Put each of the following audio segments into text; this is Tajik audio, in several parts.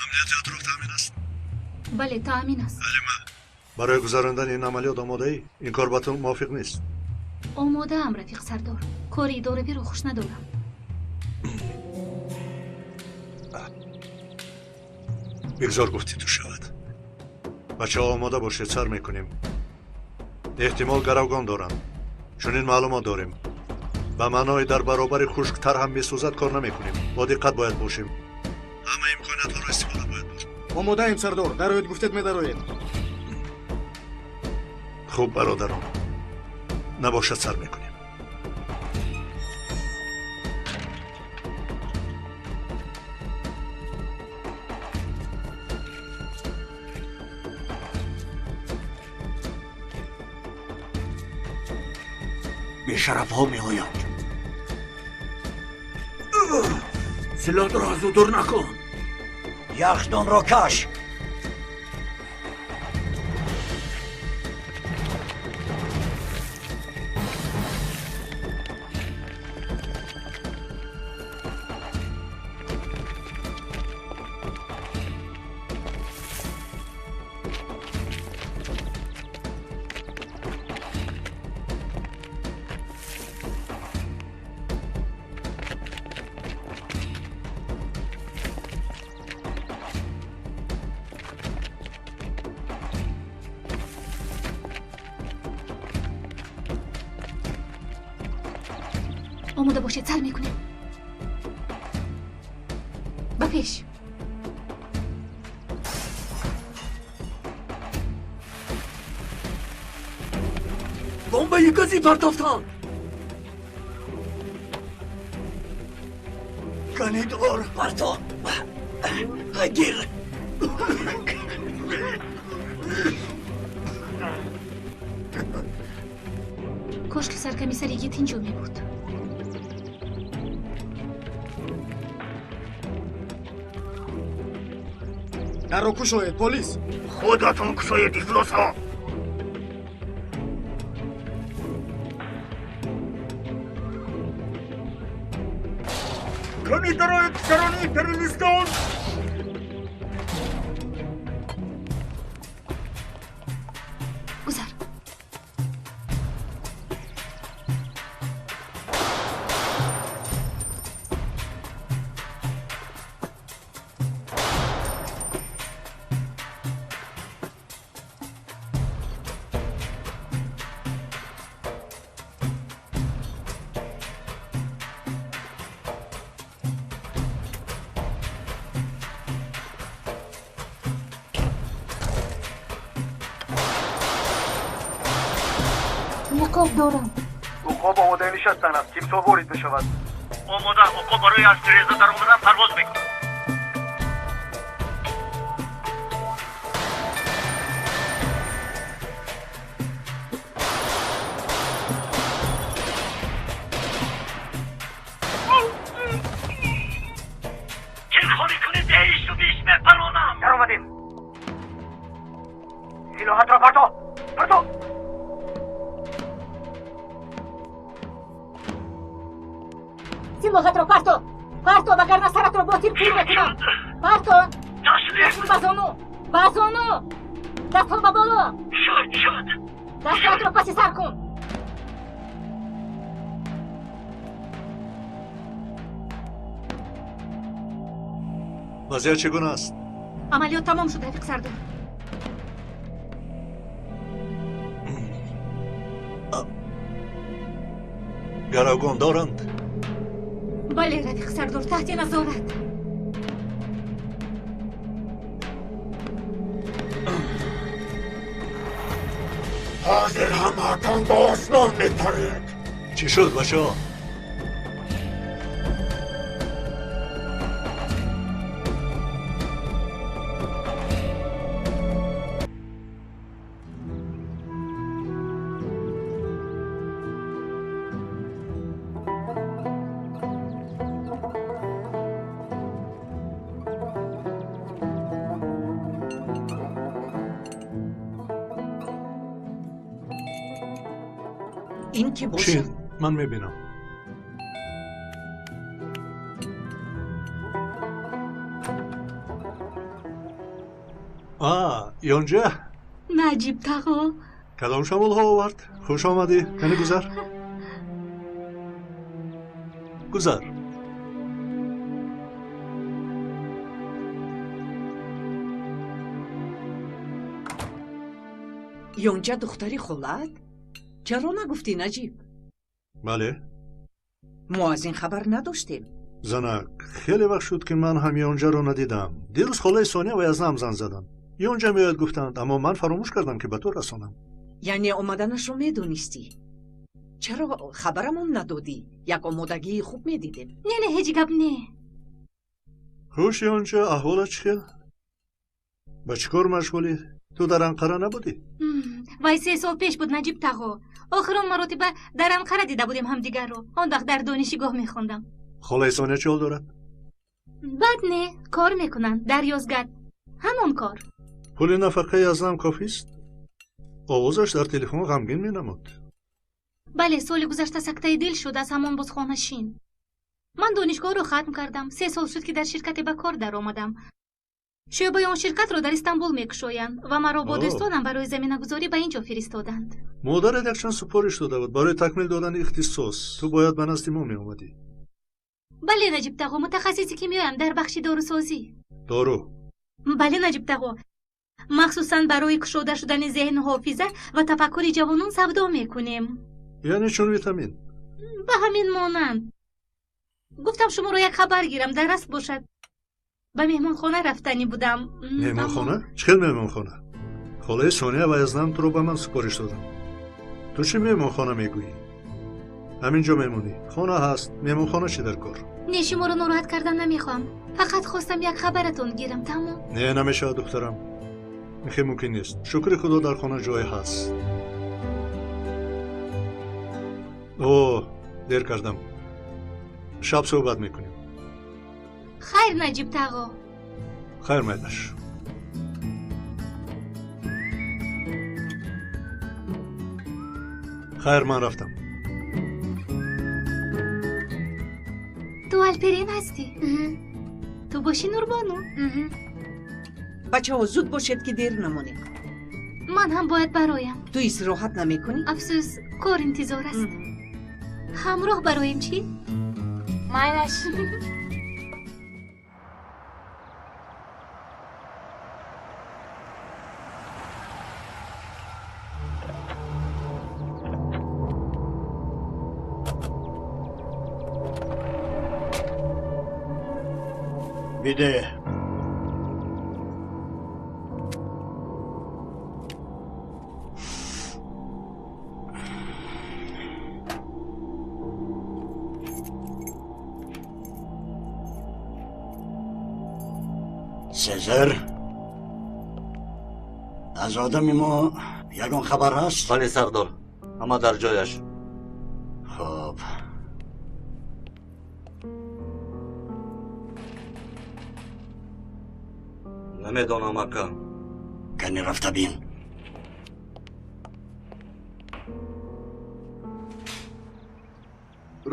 Амнияти атроф таъмин аст? Бале, таъмин аст. Ҳалима, барои гузарондани ин амалиёт омодаӣ? Ин кор ба ту мувофиқ нест. Омодаам, рафиқ сардор. Кори идоравиро хуш надорам. Бигзор гуфти ту шавад. Бачаҳо, омода бошед, сар мекунем. Эҳтимол гаравгон доранд. Чунин маълумот дорем. Ба маънои дар баробари хушк тар ҳам месӯзад кор намекунем. Бо диққат бояд бошем. Ҳама имкониятҳоро истифода бояд бурд. Омодаем, сардор. Дароед, гуфтед медароем. Хуб, бародарон, набошад, сар мекунем. Бешарафҳо меоянд. Силоҳро аз ӯ дур накун. Яхдонро каш. Омода бошед, сар мекунем. Ба пеш. Бомбаи газӣ партофтанд. Канидор парто. Гир. Кош ки саркомиссар Йигит инҷо мебуд. Дарро кушоед, полис! Худатон кушоед, ифлосҳо! Кани дароед, сарони империалистон! Гузар. Ниқоб дорам. Уқоб омодаи нишастан аст. Тимсоҳ ворид мешавад. Омода. Уқоб барои аз тиреза даромадан парвоз мекунад. Телхонӣ кунед, ҳешту биш мепаронам. Даромадем. Силоҳатро парто. Парто. Силоҳатро парто. Парто, вагарна саратро бо тир пур мекунам. Парто. Таслим. Ба зону. Ба зону. Дастҳо ба боло. Шуд, шуд. Дастҳоятро паси сар кун. Вазъият чӣ гуна аст? Амалиёт тамом шуд, рафиқ сардор. Гаравгон доранд? Бале, рафиқ сардор, таҳти назорат. Ҳозир ҳамаатон ба осмон мепаред. Чӣ шуд, бачаҳо? Ин ки бошад? Чӣ? Ман мебинам. Ёнҷа? Наҷиб тағо. Кадом шамолҳо овард? Хуш омадӣ. Кани гузар. Гузар. Ёнҷа духтари холат? Чаро нагуфтӣ, Наҷиб? Бале. Мо аз ин хабар надоштем. Занак, хеле вақт шуд, ки ман ҳам Ёнҷаро надидам. Дирӯз холаи Соня ва Язнам занг заданд. Ёнҷа меояд гуфтанд, аммо ман фаромӯш кардам, ки ба ту расонам. Яъне омаданашро медонистӣ? Чаро хабарамон надодӣ? Як омодагии хуб медидем. Не, не, ҳеҷ гап не. Хуш, Ёнҷа, аҳволат чӣ хел? Ба чӣ кор машғулӣ? Ту дар Анқара набудӣ? Вай 3 сол пеш буд, Наҷиб тағо. Охирон маротиба дар Анқара дида будем ҳамдигарро. Он вақт дар донишгоҳ мехондам. Холаи Соня чӣ ҳол дорад? Бад не, кор мекунанд дар Ёзгар. Ҳамон кор. Пули нафақаи Язнам кофист? Овозаш дар телефон ғамгин менамуд. Бале, соли гузашта сактаи дил шуд, аз ҳамон бозхонашин. Ман донишгоҳро хатм кардам. 3 сол шуд, ки дар ширкате ба кор даромадам. Шӯъбаи он ширкатро дар Истанбул мекушоянд ва маро бо дӯстонам барои заминагузорӣ ба ин ҷо фиристоданд. Модарат якчанд супориш дода буд барои такмил додани ихтисос. Ту бояд ба назди мо меомадӣ. Бале, Наҷиб тағо, мутахассиси кимиёям дар бахши дорусозӣ. Дору? Бале, Наҷиб тағо. Махсусан барои кушода шудани зеҳну ҳофиза ва тафаккури ҷавонон савдо мекунем. Яъне чун витамин? Ба ҳамин монанд. Гуфтам шуморо як хабар гирам, дар расм бошад. Ба меҳмонхона рафтанӣ будам. Меҳмонхона? Чӣ хел меҳмонхона? Холаи Соня ва Язнам туро ба ман супориш доданд. Ту чӣ меҳмонхона мегӯӣ? Ҳамин ҷо мемонӣ. Хона ҳаст, меҳмонхона чӣ дар кор? Не, шуморо нороҳат кардан намехоҳам. Фақат хостам як хабаратон гирам, тамом. Не, намешавад, духтарам. Ин хел мумкин нест. Шукри Худо, дар хона ҷое ҳаст. О, дер кардам. Шаб суҳбат мекунем. Хайр, Наҷиб тағо. Хайр, майлаш. Хайр, ман рафтам. Ту Алперин ҳастӣ? Ту бошӣ Нурбону? Бачаҳо, зуд бошед, ки дер намонед. Ман ҳам бояд бароям. Ту истироҳат намекунӣ? Афсӯс, кор интизор аст. Ҳамроҳ бароем чӣ? Майлаш. Биде. Сезар, аз одами мо ягон хабар ҳаст? Бале, сардор, ҳама дар ҷояш. Хуб. Намедонам, ака. Кани рафта бин.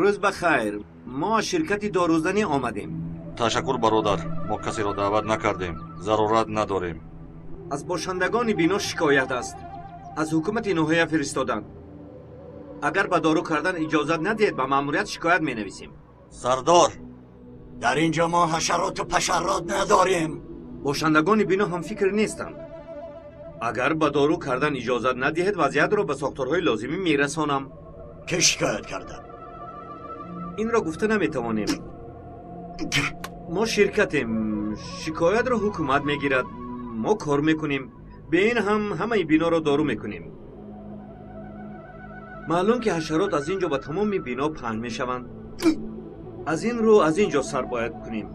Рӯз ба хайр. Мо аз ширкати дорӯзанӣ омадем. Ташаккур, бародар, мо касеро даъват накардем, зарурат надорем. Аз бошандагони бино шикоят аст. Аз ҳукумати ноҳия фиристоданд. Агар ба дору кардан иҷозат надиҳед, ба маъмурият шикоят менависем. Сардор, дар ин ҷо мо ҳашароту пашарот надорем. Бошандагони бино ҳамфикр нестанд. Агар ба дору кардан иҷозат надиҳед, вазъиятро ба сохторҳои лозимӣ мерасонам. Ки шикоят карда? Инро гуфта наметавонем. Мо ширкатем, шикоятро ҳукумат мегирад. Мо кор мекунем. Бе ин ҳам ҳамаи биноро дору мекунем. Маълум ки ҳашарот аз ин ҷо ба тамоми бино паҳн мешаванд. Аз ин рӯ аз ин ҷо сар бояд кунем.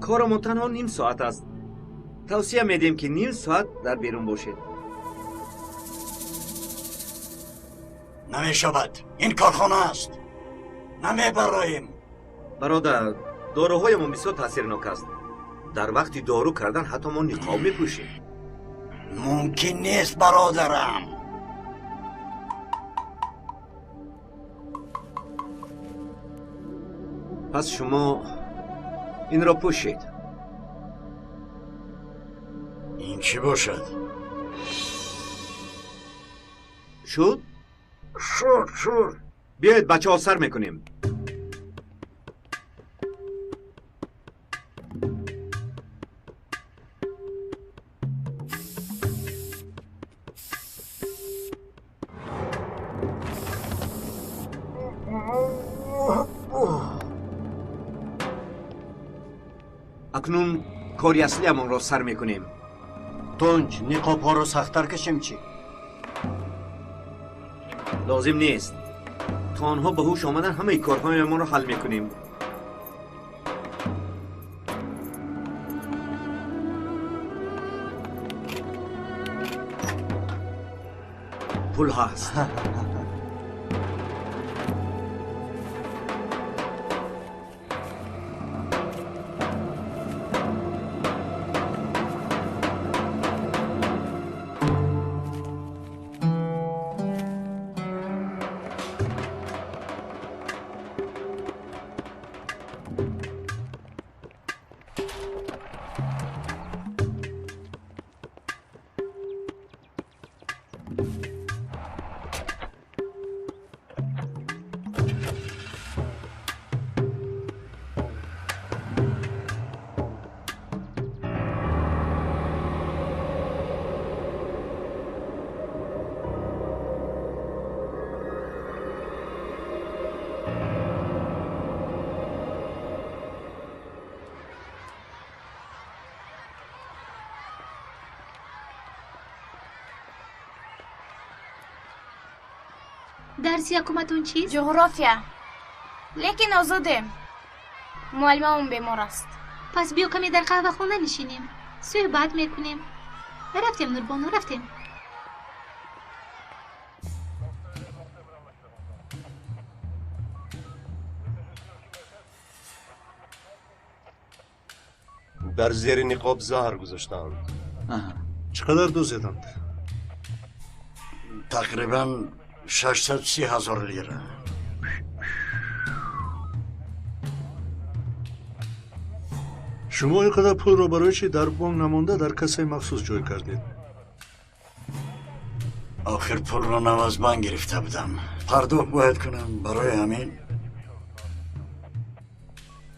Корамон танҳо ним соат аст. Тавсия медиҳем, ки ним соат дар берун бошед. Намешавад. Ин корхона аст. Намебароем. Бародар, доруҳоямон бисёр таъсирнок аст. Дар вақти дору кардан ҳатто мо ниқоб мепӯшем. Мумкин нест, бародарам. Пас шумо инро пӯшед. Ин чӣ бошад? Шуд? Шуд, шуд. Биёед бачаҳо, сар мекунем. Акнун кори аслиамонро сар мекунем. Тунҷ, ниқобҳоро сахттар кашем чӣ? Лозим нест. То онҳо ба ҳуш омадан ҳамаи корҳоямонро ҳал мекунем. Пул ҳаст. Дарси якуматон чист? Ҷуғрофия. Лекин озодем. Муаллимамон бемор аст. Пас биё каме дар қаҳвахона нишинем. Суҳбат мекунем. Рафтем, Нурбону, рафтем. Дар зери ниқоб заҳр гузоштаанд. Чӣ қадар дуздиданд? Тақрибан 630 ҳазор лира. Шумо ин қадар пулро барои чӣ дар бонк намонда дар кассаи махсус ҷой кардед? Охир пулро нав аз банк гирифта будам. Пардохт бояд кунам, барои ҳамин.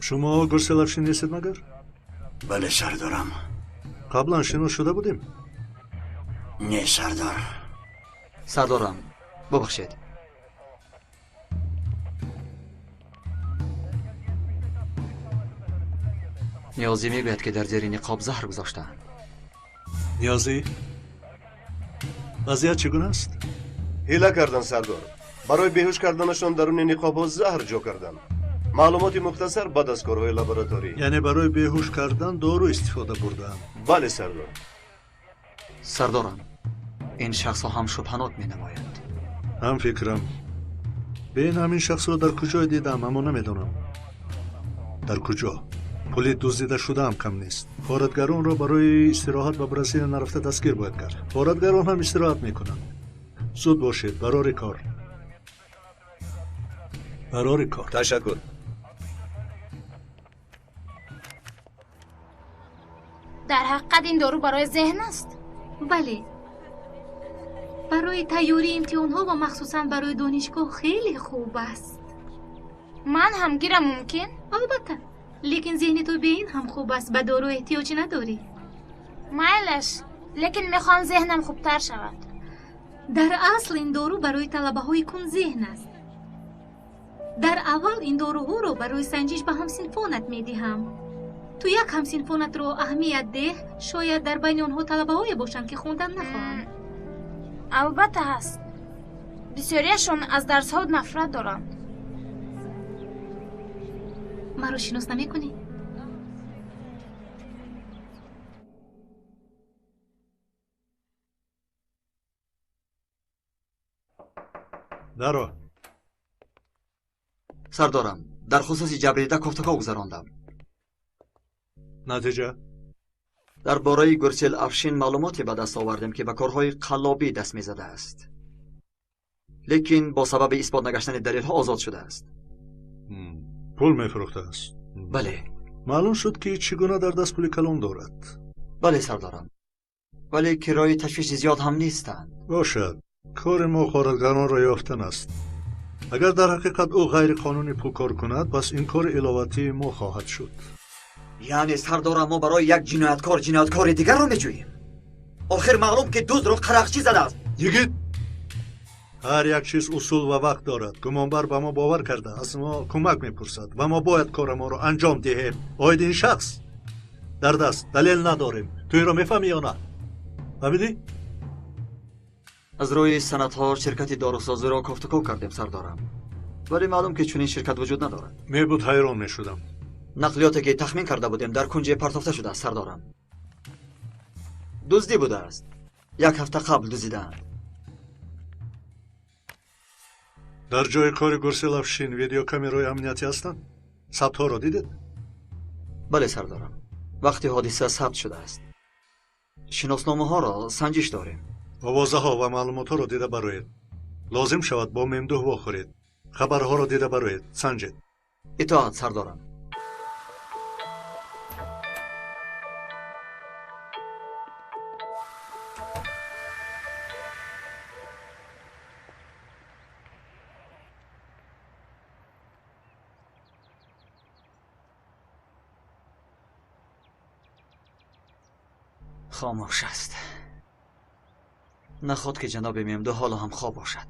Шумо Гурсел Афшин нестед магар? Бале, сардорам. Қаблан шинос шуда будем? Не, сардор. Сардорам, бубахшед. Ниёзӣ мегӯяд, ки дар зери ниқоб заҳр гузоштаанд. Ниёзӣ, вазъият чӣ гуна аст? Ҳила карданд, сардор. Барои беҳуш карданашон даруни ниқобҳо заҳр ҷо карданд. Маълумоти мухтасар баъд аз корҳои лабораторӣ. Яъне барои беҳуш кардан дору истифода бурдаанд? Бале, сардор. Сардорам, ин шахсҳо ҳам шубҳанок менамоянд. Ҳам фикрам. Бин, ҳамин шахсро дар куҷое дидам, аммо намедонам дар куҷо. Пули дуздида шудаам кам нест. Ғоратгаронро барои истироҳат ба Бразилия нарафта дастгир бояд кард. Ғоратгарон ҳам истироҳат мекунанд. Зуд бошед, барори кор. Барори кор. Ташаккур. Дар ҳақиқат ин дору барои зеҳн аст? Бале. Барои тайёрии имтиҳонҳо ва махсусан барои донишгоҳ хеле хуб аст. Ман ҳам гирам мумкин? Албатта. Лекин зеҳни ту бе ин ҳам хуб аст, ба дору эҳтиёҷ надорӣ. Майлаш, лекин мехоҳам зеҳнам хубтар шавад. Дар асл ин дору барои талабаҳои кунзеҳн аст. Дар аввал ин доруҳоро барои санҷиш ба ҳамсинфонат медиҳам. Ту як ҳамсинфонатро аҳамият деҳ, шояд дар байни онҳо талабаҳое бошанд, ки хондан нахоҳанд. Албатта ҳаст. Бисёриашон аз дарсҳо нафрат доранд. Маро шинос намекунӣ? Даро. Сардорам, дар хусуси ҷабрдида кофтуков гузарондам. Натиҷа? Дар бораи Гурсел Афшин маълумоте ба даст овардем, ки ба корҳои қаллобӣ даст мезадааст. Лекин бо сабаби исбот нагаштани далелҳо озод шудааст. Пул мефурӯхтааст? Бале. Маълум шуд, ки чӣ гуна дар даст пули калон дорад? Бале, сардорам. Вале кирои ташвиши зиёд ҳам нестанд. Бошад, кори мо ғоратгаронро ёфтан аст. Агар дар ҳақиқат ӯ ғайриқонунӣ пул кор кунад, пас ин кори иловатии мо хоҳад шуд. Яъне сардорам, мо барои як ҷинояткор ҷинояткори дигарро меҷӯем? Охир маълум ки дуздро қарақчӣ задааст. Йигит, ҳар як чиз усул ва вақт дорад. Гумонбар ба мо бовар карда, аз мо кӯмак мепурсад ва мо бояд корамонро анҷом диҳем. Оид ин шахс дар даст далел надорем. Ту инро мефаҳмӣ ё на? Фаҳмидӣ? Аз рӯи санадҳо ширкати дорусозиро кофтуков кардем, сардорам, вале маълум ки чунин ширкат вуҷуд надорад. Мебуд, ҳайрон мешудам. Нақлиёте ки тахмин карда будем дар кунҷе партофта шудааст, сардорам. Дуздӣ будааст. Як ҳафта қабл дуздидаанд. Дар ҷои кори Гурсел Афшин видеокамераҳои амниятӣ ҳастанд? Сабтҳоро дидед? Бале, сардорам, вақти ҳодиса сабт шудааст. Шиносномаҳоро санҷиш дорем. Овозаҳо ва маълумотҳоро дида бароед. Лозим шавад бо Мемдуҳ вохӯред. Хабарҳоро дида бароед, санҷед. Итоат, сардорам. Хомӯш аст. Наход ки ҷаноби Мемду ҳоло ҳам хоб бошад.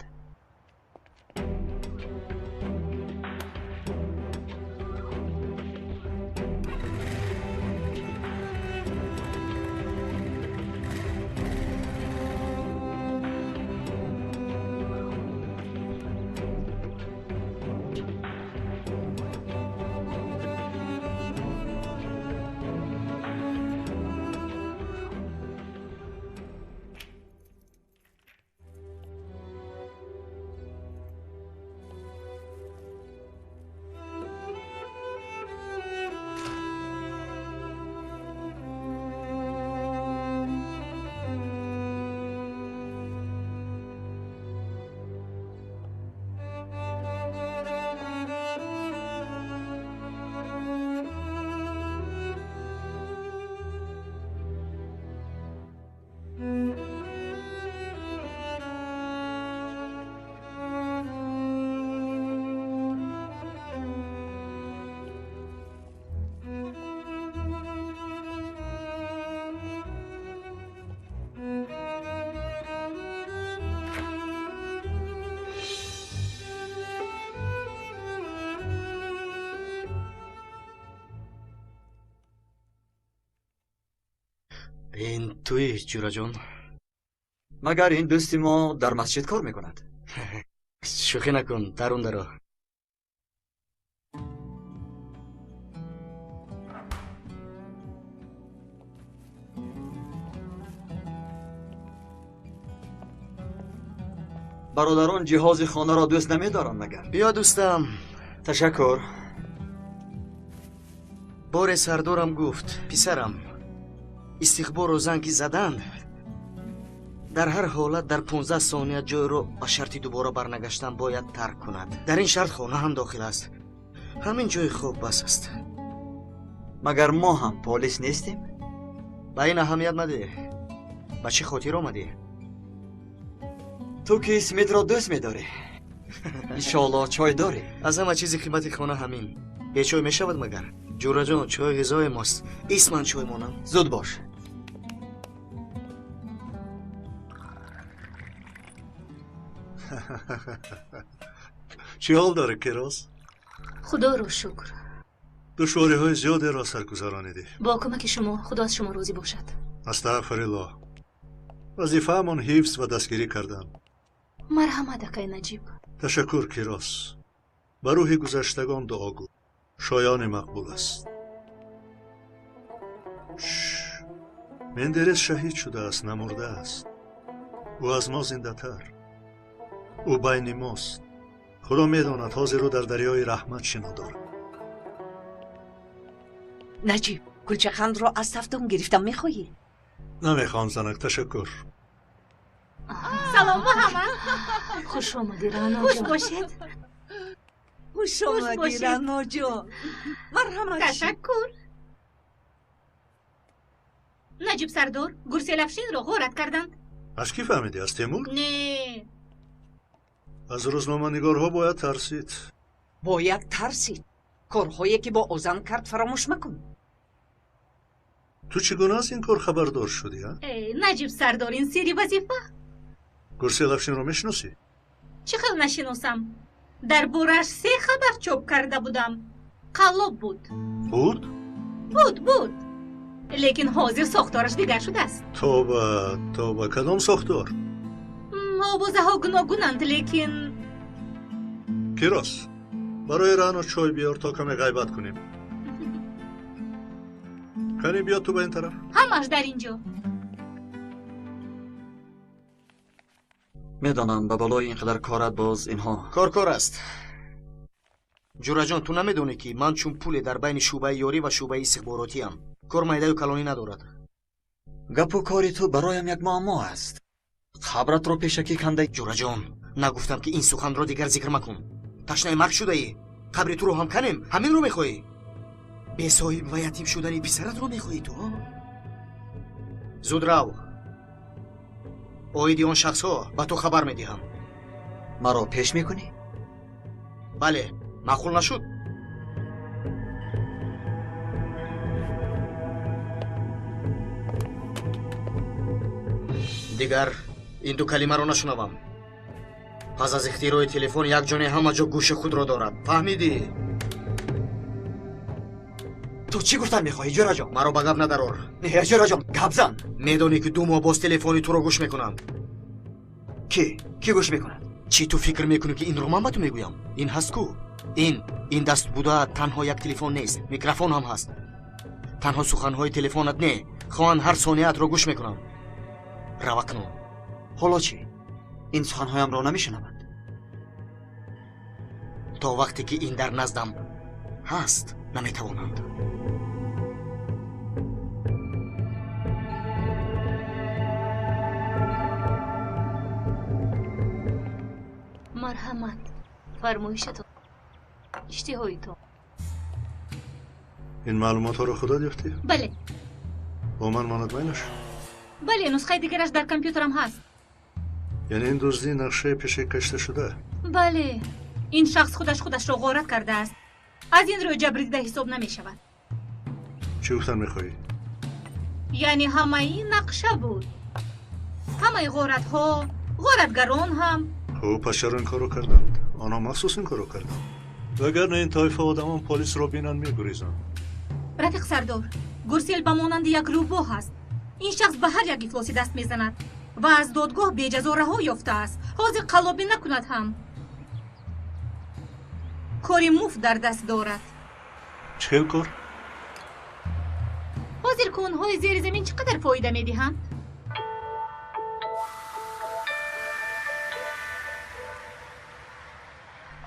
Ин туӣ, ҷураҷон? Магар ин дӯсти мо дар масҷид кор мекунад? Шӯхӣ накун, дарун даро. Бародарон ҷиҳози хонаро дӯст намедоранд магар? Биё, дӯстам. Ташаккур. Боре сардорам гуфт: писарам, истиқборро занги задан дар ҳар ҳолат дар 15 сония ҷойро ба шарти дубора барнагаштан бояд тарк кунад. Дар ин шарт хона ҳам дохил аст. Ҳамин ҷои хоб бас аст. Магар мо ҳам полис нестем? Ба ин аҳамият мадеҳ. Ба чӣ хотир омадӣ? Ту ки Смитро дӯст медорӣ. Иншоаллоҳ чой дорӣ. Аз ҳама чизи қимати хона ҳамин. Бечой мешавад магар? Ҷураҷон, чой ғизои мост. Исман чой монам. Зуд бош. Чӣ ҳол дорӣ, Кирос? Худоро шукр. Душвориҳои зиёдеро саргузаронидӣ. Бо кӯмаки шумо, худо аз шумо розӣ бошад. Астағфируллоҳ. Вазифаамон ҳифз ва дастгирӣ кардан. Марҳамат, акай Наҷиб. Ташаккур, Кирос. Ба рӯҳи гузаштагон дуо гӯ. Шоёни мақбул аст. Мендерес шаҳид шудааст, намурдааст. Ӯ аз мо зиндатар. Ӯ байни мост. Худо медонад, ҳозир ӯ дар дарёи раҳмат шино дорад. Наҷиб, кулчақандро аз тафтон гирифтам, мехоҳӣ? Намехоҳам, занак, ташаккур. Салом ба ҳама. Хуш омадӣ, Раъноҷон. Хуш бошед. Хуш омадӣ, Раъноҷон. Марҳамат. Ташаккур. Наҷиб сардор, Гурсел Афшинро ғорат карданд. Аз кӣ фаҳмидӣ? Аз Темур? Не. Аз рӯзноманигорҳо бояд тарсид. Бояд тарсид. Корҳое ки бо Озан кард фаромӯш макун. Ту чӣ гуна аз ин кор хабардор шудӣ, а? Наҷиб сардор, ин сирри вазифа. Гурсел Афшинро мешиносӣ? Чӣ хел нашиносам? Дар борааш 3 хабар чоп карда будам. Қаллоб буд. Буд? Буд, буд. Лекин ҳозир сохтораш дигар шудааст. Тоба, тоба, кадом сохтор? Овозаҳо гуногунанд, лекин Кирос, барои Рано чой биёр то каме ғайбат кунем. Кани биё ту ба ин тараф. Ҳамаш дар ин ҷо. Медонам ба болои ин қадар корат боз инҳо. Кор кор аст. Ҷураҷон, ту намедонӣ ки ман чун пуле дар байни шӯъбаи ёрӣ ва шӯъбаи истихборотиам. Кор майдаю калонӣ надорад. Гапу кори ту бароям як муаммо аст. Қабратро пешакӣ канда. Ҷураҷон, нагуфтам ки ин суханро дигар зикр макун. Ташнаи марг шудаӣ. Қабри туро ҳам канем, ҳаминро мехоҳӣ? Бесоҳиб ва ятим шудани писаратро мехоҳӣ ту? Зуд рав. Оиди он шахсҳо ба ту хабар медиҳам. Маро пеш мекунӣ? Бале, маъқул нашуд? Дигар ин ду калимаро нашунавам. Пас аз ихтирои телефон як ҷоне ҳама ҷо гӯши худро дорад. Фаҳмидӣ? Ту чӣ гуфтан мехоҳӣ, Ҷураҷон? Маро ба гап надарор. Не, Ҷураҷон, гап зан. Медонӣ ки 2 моҳ боз телефони туро гӯш мекунанд. Кӣ? Кӣ гӯш мекунад? Чӣ ту фикр мекунӣ ки инро ман ба ту мегӯям? Ин ҳаст ку? Ин даст буда танҳо як телефон нест, микрофон ҳам ҳаст. Танҳо суханҳои телефонат не, хоҳанд ҳар сонияатро гӯш мекунанд. Рав акнун. Ҳоло чӣ? Ин суханҳоямро намешунаванд. То вақте ки ин дар наздам ҳаст, наметавонанд. Марҳамат, фармоишатон, иштиҳоитон. Ин маълумотҳоро худат ёфтӣ? Бале. Бо ман монад майлаш? Бале, нусхаи дигараш дар компютерам ҳаст. Яъне ин дуздӣ нақшаи пешак кашида шуда? Бале, ин шахс худаш худашро ғорат кардааст. Аз ин рӯ ҷабрдида ҳисоб намешавад. Чӣ гуфтан мехоҳӣ? Яъне ҳамаи нақша буд. Ҳамаи ғоратҳо, ғоратгарон ҳам. Хуб, пас чаро ин корро карданд? Онҳо махсус ин корро карданд. Вагарна ин тоифа одамон полисро бинанд мегурезанд. Рафиқ сардор, Гурсел ба монанди як рӯбоҳ аст. Ин шахс ба ҳар як ифлосӣ даст мезанад ва аз додгоҳ беҷазо раҳо ёфтааст. Ҳозир қаллобӣ накунад ҳам. Кори муфт дар даст дорад. Чӣ хел кор? Ҳозир конҳои зери замин чӣ қадар фоида медиҳанд?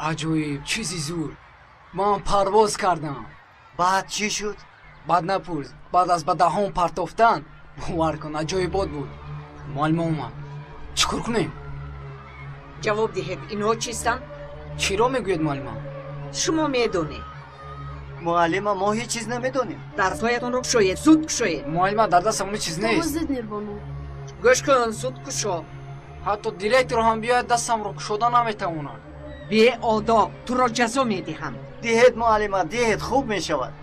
Аҷоиб, чизи зур. Ман парвоз кардам. Баъд чӣ шуд? Баъд напурс. Баъд аз ба даҳон партофтан, бовар кун, аҷоибот буд. Муаллима омад. Чӣ кор кунем? Ҷавоб диҳед, инҳо чистанд? Чиро мегӯед, муаллима? Шумо медонед. Муаллима, мо ҳеҷ чиз намедонем. Дарсҳоятонро кушоед, зуд кушоед. Муаллима, дар дастам ҳеҷ чиз нест. Гӯш кун, зуд кушо. Ҳатто директор ҳам биёяд, дастамро кушода наметавонад. Беодоб, туро ҷазо медиҳам. Диҳед, муаллима, диҳед, хуб мешавад.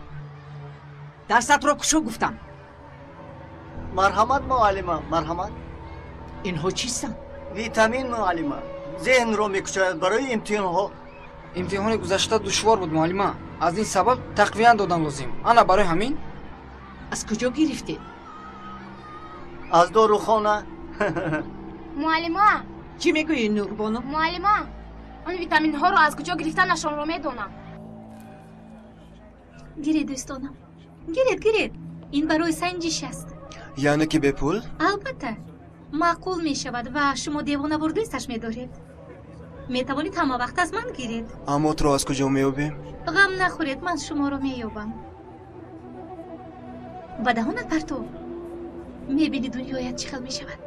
Дарсатро кушо гуфтам. Марҳамат, муаллима, марҳамат. Инҳо чистанд? Витамин, муаллима. Зеҳнро мекушояд барои имтиҳонҳо. Имтиҳони гузашта душвор буд, муаллима. Аз ин сабаб тақвият додан лозим. Ана барои ҳамин. Аз куҷо гирифтед? Аз дорухона. Муаллима. Чӣ мегӯӣ, Нурбону? Муаллима, он витаминҳоро аз куҷо гирифтанашонро медонам. Гиред, дӯстонам. Гиред, гиред. Ин барои санҷиш аст. Яъне ки бепул? Албатта. Маъқул мешавад ва шумо девонавор дӯсташ медоред. Метавонед ҳама вақт аз ман гиред. Аммо туро аз куҷо меёбем? Ғам нахӯред, ман шуморо меёбам. Ба даҳонат партов. Мебини дунёят чӣ хел мешавад.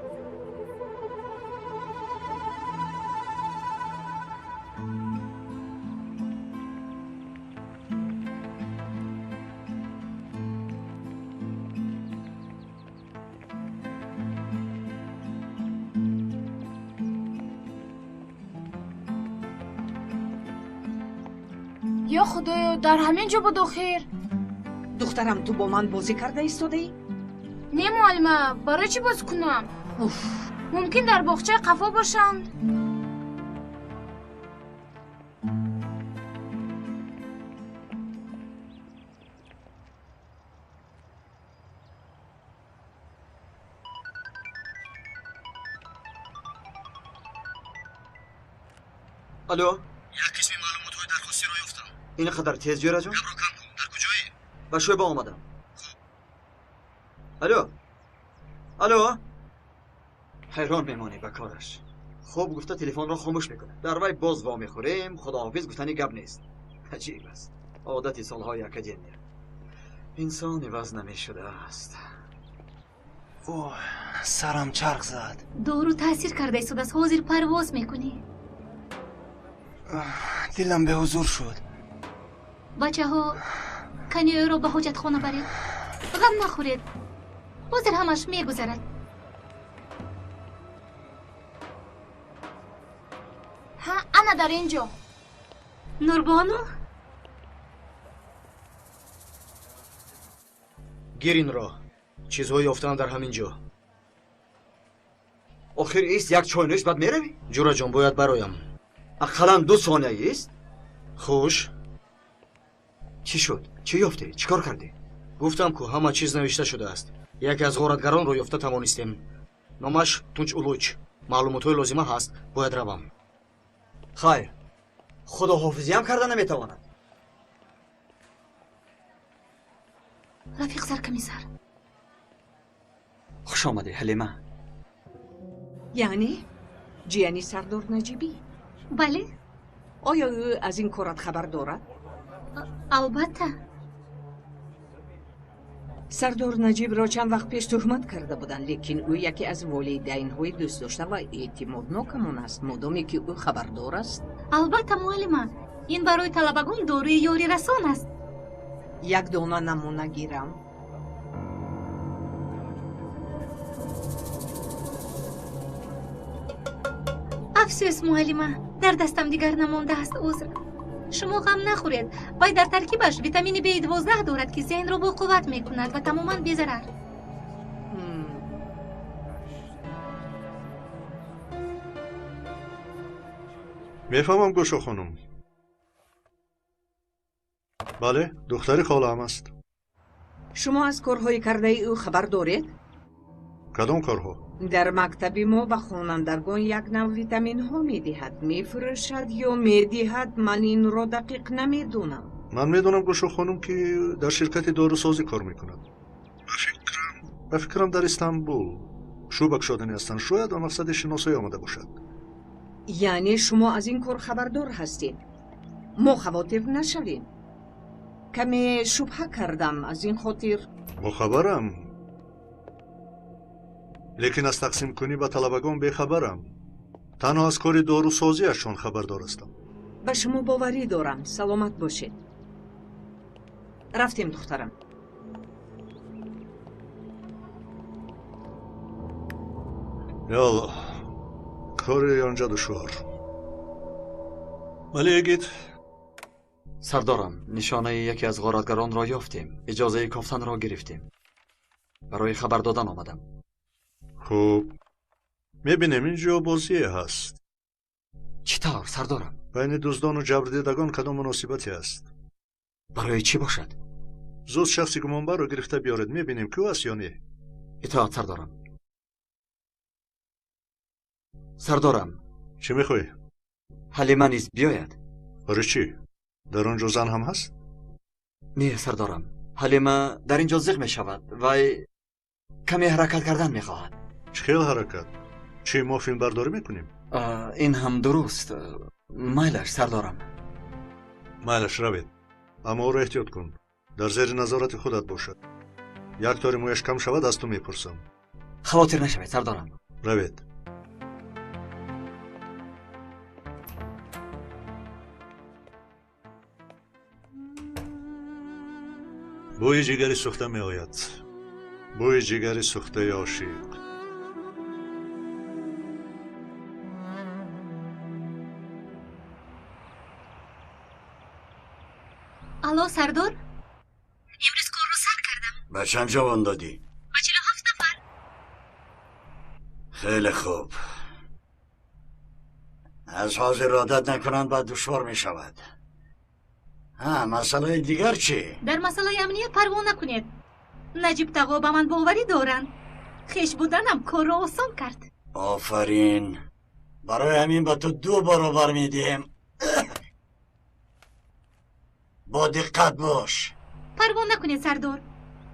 Ё Худоё, дар ҳамин ҷо буд охир. Духтарам, ту бо ман бозӣ карда истодаӣ? Не, муаллима, барои чӣ боз кунам? Мумкин дар боғчаи қафо бошанд. Алло. Як қисми маълумотҳои дархостиро ёфтам. Ин қадар тез, ҷӯраҷон? Гапро кам кун. Дар куҷоӣ? Ба шӯъба омадам. Хуб. Алло. Алло. Ҳайрон мемонӣ ба кораш. Хуб гуфта телефонро хомӯш мекунад. Дар вай боз вомехӯрем, худоҳофиз гуфтани гап нест. Аҷиб аст. Одати солҳои академия. Инсон иваз намешудааст. Оҳ, сарам чарх зад. Дору таъсир карда истодааст. Ҳозир парвоз мекунӣ. Дилам беҳузур шуд. Бачаҳо, каниёро ба ҳоҷатхона баред. Ғам нахӯред. Ҳозир ҳамаш мегузарад. Ҳа, ана дар ин ҷо. Нурбону? Гир инро. Чизҳои ёфтаам дар ҳамин ҷо. Охир ист, як чойнӯш, баъд меравӣ? Ҷураҷон, бояд бароям. Ақаллан 2 сония ист. Хуш. Чӣ шуд? Чӣ ёфтӣ? Чӣ кор кардӣ? Гуфтам ку ҳама чиз навишта шудааст. Яке аз ғоратгаронро ёфта тавонистем. Номаш Тунч Улуч. Маълумотҳои лозима ҳаст. Бояд равам. Хайр, худоҳофизиам карда наметавонад. Рафиқ саркомиссар. Хуш омадӣ, Ҳалима. Яъне ҷияни Сардор Наҷибӣ? Бале. Оё ӯ аз ин корат хабар дорад? Албатта. Сардор Наҷибро чанд вақт пеш туҳмат карда буданд, лекин ӯ яке аз волидайнҳои дӯстдошта ва эътимоднокамон аст, модоме ки ӯ хабардор аст. Албатта, муаллима, ин барои талабагон доруи ёрирасон аст. Як дона намуна гирам. Афсӯс, муаллима, дар дастам дигар намондааст, узр. Шумо ғам нахӯред, вай дар таркибаш витамини B12 дорад, ки зеҳнро боқувват мекунад ва тамоман безарар. Мефаҳмам, Гӯшо хонум. Бале, духтари холаам аст. Шумо аз корҳои кардаи ӯ хабар доред? Кадом корҳо? Дар мактаби мо ба хонандагон як нав витаминҳо медиҳад. Мефурӯшад ё медиҳад, ман инро дақиқ намедонам. Ман медонам, Гӯшо хонум, ки дар ширкати дорусозӣ кор мекунад. Ба фикрам дар Истанбул шӯъба кушодани ҳастанд. Шояд ба мақсади шиносоӣ омада бошад. Яъне шумо аз ин кор хабардор ҳастед? Мо хавотир нашавем. Каме шубҳа кардам, аз ин хотир. Бохабарам, лекин аз тақсимкунӣ ба талабагон бехабарам. Танҳо аз кори дорусозиашон хабардор ҳастам. Ба шумо боварӣ дорам. Саломат бошед. Рафтем, духтарам. Ё Аллоҳ, кори онҷа душвор. Вале эгит. Сардорам, нишонаи яке аз ғоратгаронро ёфтем. Иҷозаи кофтанро гирифтем. Барои хабар додан омадам. Хуб, мебинем ин ҷо бозие ҳаст. Чӣ тавр, сардорам? Байни дуздону ҷабрдидагон кадом муносибате аст? Барои чӣ бошад? Зуд шахси гумонбарро гирифта биёред, мебинем ки ӯ аст ё не. Итоат, сардорам. Сардорам. Чӣ мехоҳӣ? Ҳалима низ биёяд. Барои чӣ? Дар он ҷо зан ҳам ҳаст? Не, сардорам. Ҳалима дар ин ҷо зиқ мешавад. Вай каме ҳаракат кардан мехоҳад. Чӣ хел ҳаракат? Чӣ, мо филмбардорӣ мекунем? Ин ҳам дуруст. Майлаш, сардорам. Майлаш, равед. Аммо ӯро эҳтиёт кун. Дар зери назорати худат бошад. Як тори мӯяш кам шавад, аз ту мепурсам. Хавотир нашавед, сардорам. Равед. Бӯи ҷигари сӯхта меояд. Бӯи ҷигари сӯхтаи ошиқ. Сардор, имрӯз корро сар кардам. Ба чанд ҷавон додӣ? Ба 47 нафар. Хеле хуб. Аз ҳозир одат накунанд, баъд душвор мешавад. Ҳа, масъалаи дигар чӣ? Дар масъалаи амният парво накунед. Наҷиб тағо ба ман боварӣ доранд. Хеш буданам корро осон кард. Офарин. Барои ҳамин ба ту 2 баробар медиҳем. Бо диққат бош. Парво накунед, сардор.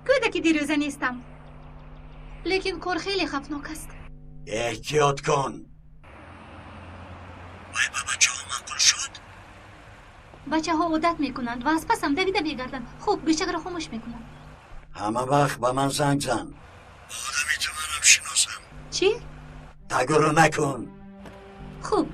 Кӯдаки дирӯза нестам. Лекин кор хеле хавфнок аст. Эҳтиёт кун. Вай ба бачаҳо маъқул шуд? Бачаҳо одат мекунанд ва аз пасам давида мегарданд. Хуб, гӯшакро хомӯш мекунам. Ҳама вақт ба ман занг зан. Одами ту манам шиносам. Чӣ? Тагуру накун. Хуб.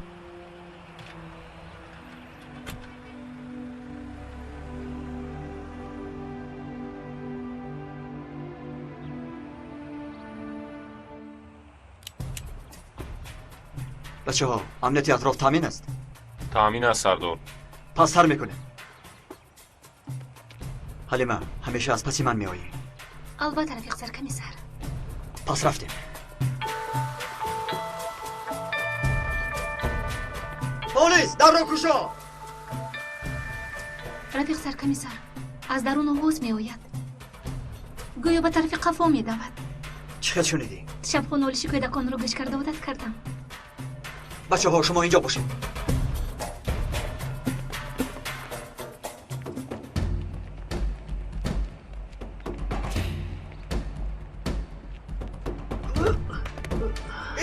Бачаҳо, амнияти атроф таъмин аст? Таъмин аст, сардор. Пас сар мекунем. Ҳалима, ҳамеша аз паси ман меоӣ. Албатта, рафиқ саркомиссар. Пас рафтем. Полис, дарро кушо! Рафиқ саркомиссар, аз дарун овоз меояд. Гӯё ба тарафи қафо медавад. Чӣ хел шунидӣ? Шабҳо нолиши кӯдаконро гӯш карда одат кардам. Бачаҳо, шумо инҷо бошед.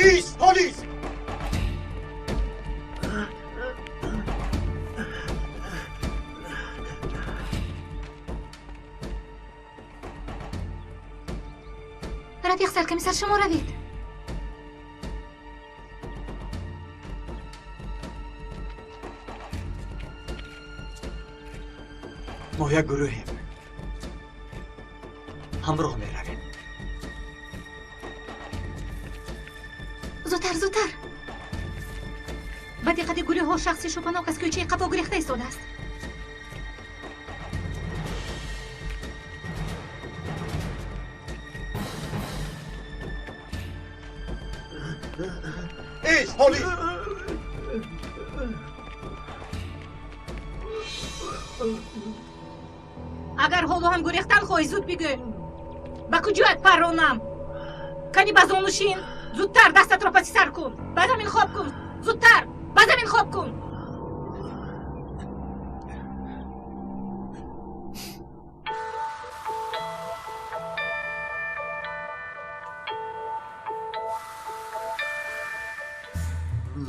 Ист, полис! Рафиқ саркомиссар, шумо равед. Мо як гурӯҳем. Ҳамроҳ меравем. Зудтар, зудтар. Ба диққати гурӯҳҳо шахси шубҳанок аз кӯчаи қафо гурехта истодааст. Ист, полис! Агар ҳоло ҳам гурехтан хоҳӣ, зуд бигӯ. Ба куҷоят парронам? Кани ба зону шин. Зудтар дастатро паси сар кун. Ба замин хоб кун. Зудтар ба замин хоб кун.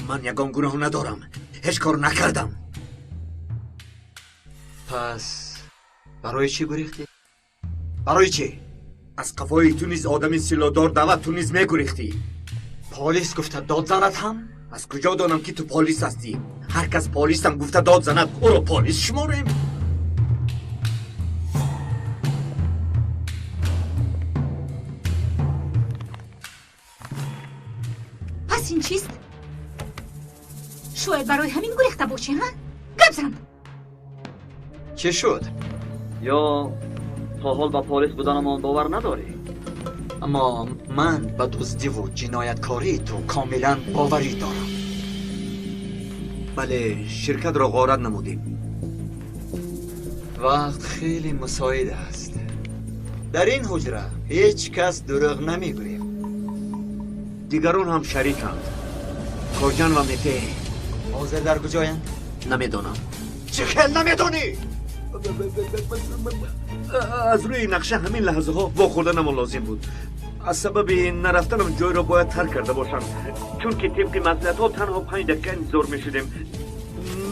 Ман ягон гуноҳ надорам. Ҳеҷ кор накардам. Пас барои чӣ гурехтӣ? Барои чӣ? Аз қафои ту низ одами силоҳдор давад, ту низ мегурехтӣ. Полис гуфта дод занад ҳам? Аз куҷо донам, ки ту полис ҳастӣ? Ҳар кас полисам гуфта дод занад, ӯро полис шуморем? Пас ин чист? Шояд барои ҳамин гурехта бошӣ, ҳа? Гап зан! Чӣ шуд? Ё то ҳол ба полис буданамон бовар надорӣ? Аммо ман ба дуздиву ҷинояткории ту комилан боварӣ дорам. Бале, ширкатро ғорат намудем. Вақт хеле мусоид аст. Дар ин ҳуҷра ҳеҷ кас дурӯғ намегӯяд. Дигарон ҳам шариканд. Корҷан ва Мете. Ҳозир дар куҷоянд? Намедонам. Чӣ хел намедонӣ? Аз рӯи нақша ҳамин лаҳзаҳо вохӯрданамон лозим буд. Аз сабаби нарафтанам ҷойро бояд тарк карда бошам, чунки тибқи маслиҳатҳо танҳо 5 дақиқа интизор мешудем.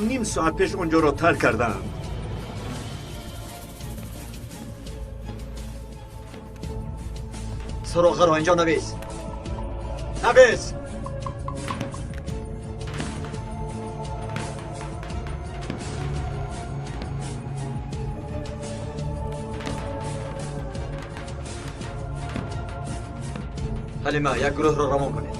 Ним соат пеш он ҷоро тарк кардаам. Суроғаро инҷо навис. Навис! Ҳалима, як гурӯҳро равон кунед.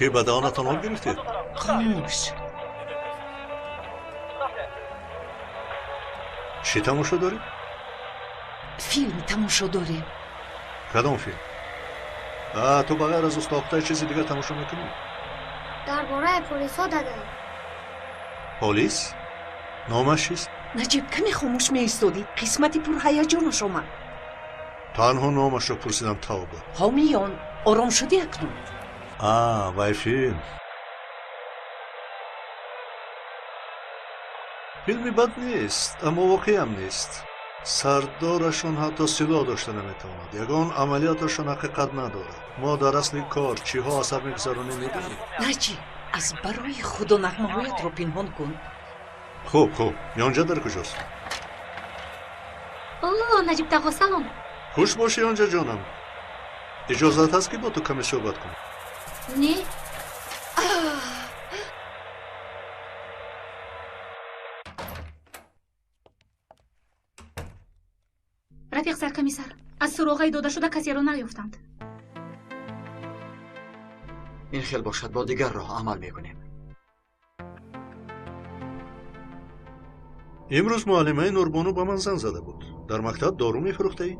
Чӣ, ба даҳонатон об гирифтед? Хомӯш. Чӣ тамошо дорем? Филм тамошо дорем. Кадом филм? Ту ба ғайр аз устоқтай чизи дигар тамошо мекунӣ? Дар бораи полисҳо дадам. Полис? Номаш чист? Наҷиб, каме хомӯш меистодӣ, қисмати пурҳаяҷонаш омад. Танҳо номашро пурсидам, тавба. Ҳомиён, ором шудӣ акнун? Вай филм. Филми бад нест, аммо воқеам нест. Сардорашон ҳатто силоҳ дошта наметавонад. Ягон амалиёташон ҳақиқат надорад. Мо дар асли кор чиҳо асар мегузаронем медонем. Наҷиб, аз барои худо нағмаҳоятро пинҳон кун. Хуб, хуб. Ёнҷа дар куҷост? О, Наҷиб тағо, салом. Хуш бошӣ, Ёнҷа ҷонам. Иҷозат ҳаст, ки бо ту каме суҳбат кунам? Не. Рафиқ саркомиссар, аз суроғаи додашуда касеро наёфтанд. Ин хел бошад, бо дигар роҳ амал мекунем. Имрӯз муаллимаи Нурбону ба ман занг зада буд. Дар мактаб дору мефурӯхтаӣ?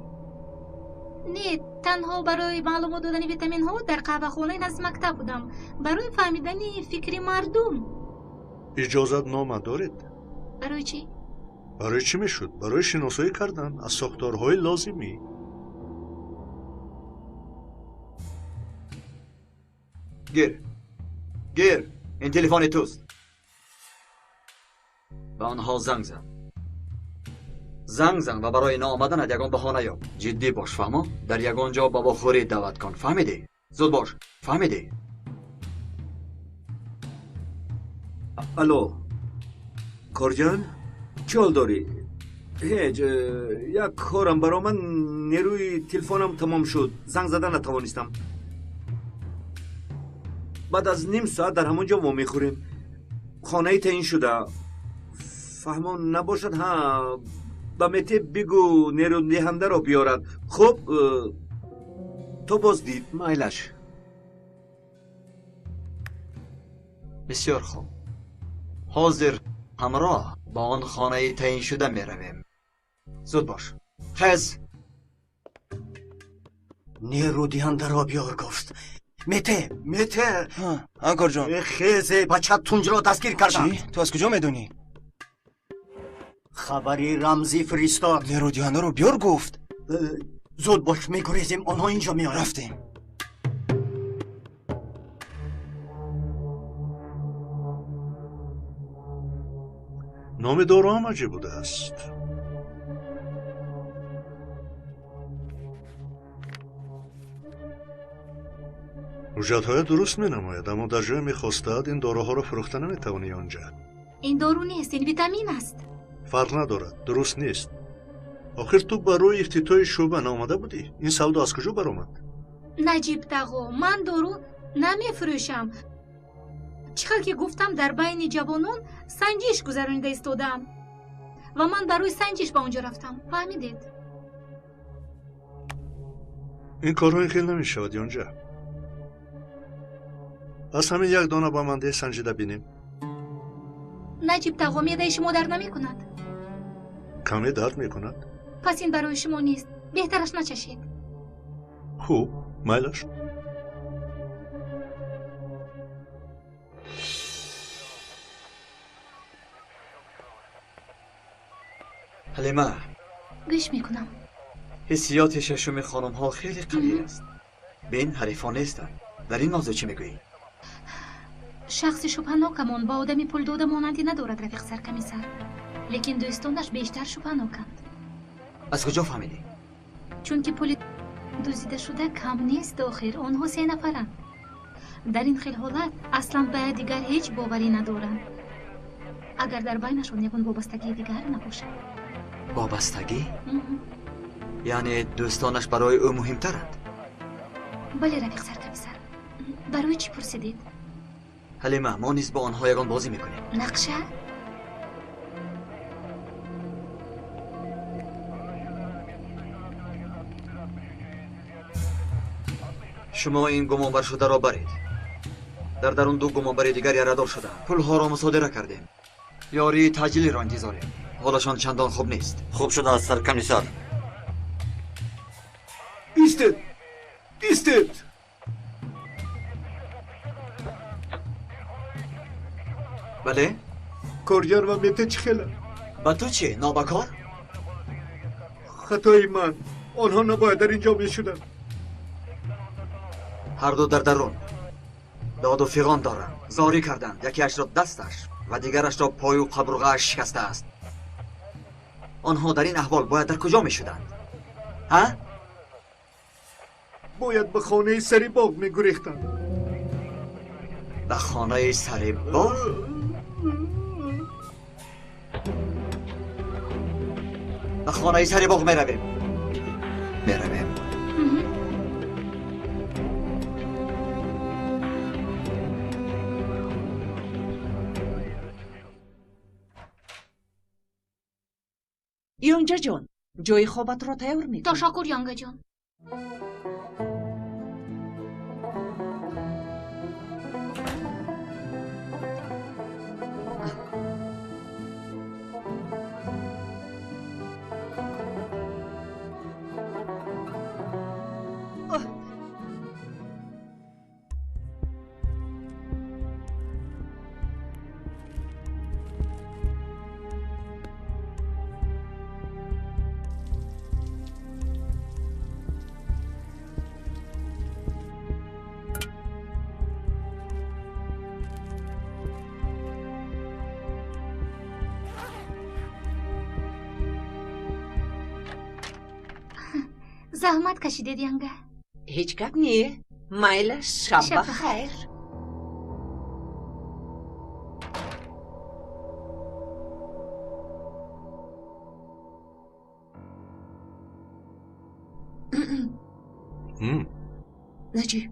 Не, танҳо барои маълумот додани витаминҳо дар қаҳвахонаи назди мактаб будам, барои фаҳмидани фикри мардум. Иҷозатнома доред? Барои чӣ? Барои чӣ мешуд? Барои шиносоӣ кардан аз сохторҳои лозимӣ. Гир, гир, ин телефони туст. Ба онҳо занг зан. Занг зан ва барои наомаданат ягон баҳона ёб. Ҷиддӣ бош, фаҳмо? Дар ягон ҷо ба вохӯрӣ даъват кун, фаҳмидӣ? Зуд бош, фаҳмидӣ? Алло, корҷон, чӣ ҳол дорӣ? Ҳеҷ, як корам баромад, нерӯи телефонам тамом шуд, занг зада натавонистам. Баъд аз ним соат дар ҳамон ҷо вомехӯрем. Хонаи таъин шуда. Фаҳмон набошад, ҳа, ба Мете бигӯ нерӯдиҳандаро биёрад. Хуб, то боздид. Майлаш. Бисёр хуб. Ҳозир ҳамроҳ ба он хонаи таъиншуда меравем. Зуд бош. Хез! Нерӯдиҳандаро биёр гуфт. Мете, Мете! Анкорҷон. Хезе, бача Тунҷро дастгир карданд. Чӣ? Ту аз куҷо медонӣ? Хабари рамзӣ фиристод. Нерӯдиҳандаро биёр гуфт. Зуд бош, мегурезем, онҳо инҷо меоянд. Рафтем. Номи дору ҳам аҷиб будааст. Ҳуҷҷатҳоя дуруст менамояд, аммо дар ҷое мехостад ин доруҳоро фурӯхта наметавонӣ онҷа. Ин дору нест, ин витамин аст. Фарқ надорад, дуруст нест. Охир ту барои ифтитоҳи шӯъба наомада будӣ? Ин савдо аз куҷо баромад? Наҷиб тағо, ман дору намефурӯшам. Чӣ хел ки гуфтам, дар байни ҷавонон санҷиш гузаронида истодаам ва ман барои санҷиш ба он ҷо рафтам. Фаҳмидед? Ин корҳо ин хел намешавад, Ёнҷа. Аз ҳамин як дона ба ман деҳ, санҷида бинем. Наҷиб тағо, меъдаи шумо дард намекунад? Каме дард мекунад. Пас ин барои шумо нест, беҳтараш начашед. Хуб, майлаш. Ҳалима. Гӯш мекунам. Ҳиссиёти шашуми хонумҳо хеле қавӣ аст. Бин, ҳарифон нестанд. Дар ин мавзӯъ чӣ мегӯӣ? Шахси шубҳанокамон ба одами пулдода монандӣ надорад, рафиқ саркомиссар. Лекин дӯстонаш бештар шубҳаноканд. Аз куҷо фаҳмидӣ? Чунки пули дуздидашуда кам нест, охир онҳо се нафаранд. Дар ин хел ҳолат аслан ба дигар ҳеҷ боварӣ надоранд. Агар дар байнашон ягон вобастагии дигар набошад. Вобастагӣ? Яъне дӯстонаш барои ӯ муҳимтаранд? Бале, рафиқ саркомиссар. Барои чӣ пурсидед? Ҳалима, мо низ бо онҳо ягон бозӣ мекунем. Нақша? Шумо ин гумонбаршударо баред. Дар дарун ду гумонбари дигар ярадор шуданд. Пулҳоро мусодира кардем. Ёрии таъҷилиро интизорем. Ҳолашон чандон хуб нест. Хуб шудааст, саркомиссар. Истед! Истед! Бале? Коргар ва Мете чӣ хеланд? Ба ту чӣ, нобакор? Хатои ман. Онҳо набояд дар ин ҷо мешуданд. Ҳарду дар дарун доду фиғон доранд. Зорӣ карданд. Якеашро дасташ ва дигарашро пою қабурғааш шикастааст. Онҳо дар ин аҳвол бояд дар куҷо мешуданд? Ҳа? Бояд ба хонаи сари боғ мегурехтанд. Ба хонаи сари боғ? Ба хонаи сари боғ меравем. Меравем. Ёнҷаҷон, ҷои хобатро тайёр мекунӣ. Ташаккур, Янгаҷон. Заҳмат кашидед, Янга. Ҳеҷ гап не. Майлаш, шаб ба хайр. Наҷиб,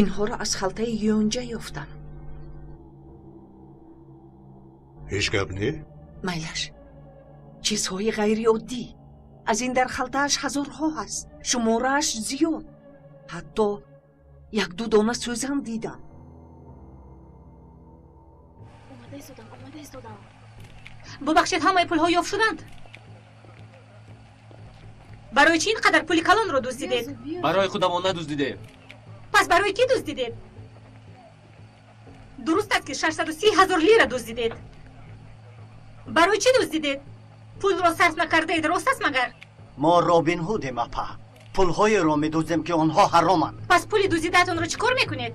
инҳоро аз халтаи ёнҷа ёфтам. Ҳеҷ гап не? Майлаш, чизҳои ғайриоддӣ. Аз ин дар халтааш ҳазорҳо ҳаст, шуморааш зиёд. Ҳатто як-ду дона сӯзан дидам. Бубахшед, ҳамаи пулҳо ёфт шуданд? Барои чӣ ин қадар пули калонро дуздидед? Барои худамон надуздидем. Пас барои кӣ дуздидед? Дуруст аст, ки 630 ҳазор лира дуздидед. Барои чӣ дуздидед? Пулро сарф накардаед, рост аст магар? Мо Робин Ҳудем, апа. Пулҳоеро медуздем, ки онҳо ҳароманд. Пас пули дуздидаатонро чӣ кор мекунед?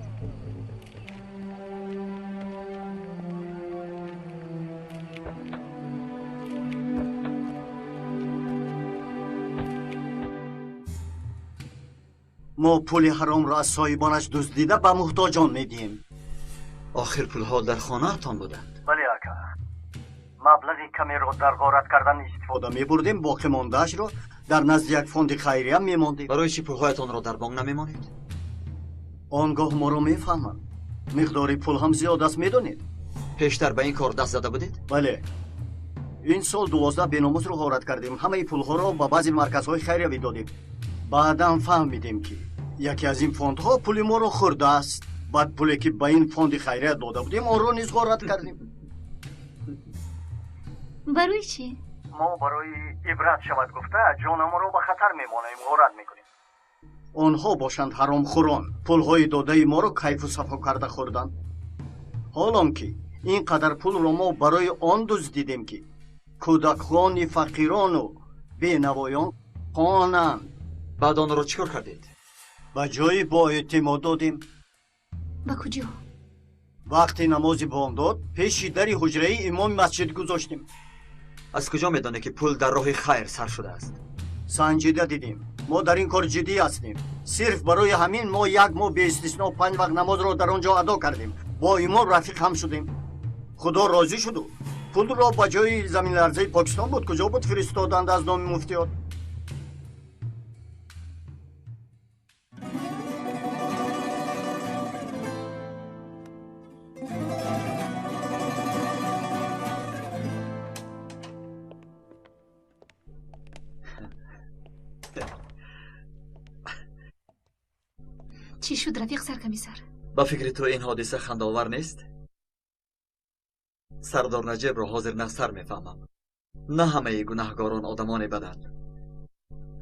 Мо пули ҳаромро аз соҳибонаш дуздида ба муҳтоҷон медиҳем. Охир пулҳо дар хонаатон буданд. Бале, ака. Маблағи камеро дар ғорат кардан истифода мебурдем, боқӣ мондаашро дар назди як фонди хайрия мемондем. Барои чӣ пулҳоятонро дар бонк намемонед? Он гоҳ моро мефаҳманд. Миқдори пул ҳам зиёд аст, медонед. Пештар ба ин кор даст зада будед? Бале. Ин сол 12 беномусро ғорат кардем. Ҳамаи пулҳоро ба баъзе марказҳои хайриявӣ додем. Баъдан фаҳмидем, ки яке аз ин фондҳо пули моро хӯрдааст. Баъд пуле, ки ба ин фонди хайрия дода будем, онро низ ғорат кардем. Барои чӣ? Мо барои ибрат шавад гуфта ҷонамонро ба хатар мемонем, ғорат мекунем. Онҳо бошанд ҳаромхӯрон, пулҳои додаи моро кайфу сафо карда хӯрданд. Ҳолон ки ин қадар пулро мо барои он дуздидем, ки кӯдакони фақирону бенавоён хонанд. Баъд онро чӣ кор кардед? Ба ҷои боэътимод додем. Ба куҷо? Вақти намози бомдод пеши дари ҳуҷраи имоми масҷид гузоштем. Аз куҷо медонед, ки пул дар роҳи хайр сарф шудааст? Санҷида дидем. Мо дар ин кор ҷиддӣ ҳастем. Сирф барои ҳамин мо як моҳ беистисно 5 вақт намозро дар он ҷо адо кардем. Бо имом рафиқ ҳам шудем. Худо розӣ шуду пулро ба ҷои заминларзаи Покистон буд, куҷо буд, фиристоданд аз номи муфтиёт. Чӣ шуд, рафиқ саркомиссар? Ба фикри ту ин ҳодиса хандаовар нест? Сардор Наҷибро ҳозир нағзтар мефаҳмам. На ҳамаи гунаҳгорон одамоне баданд.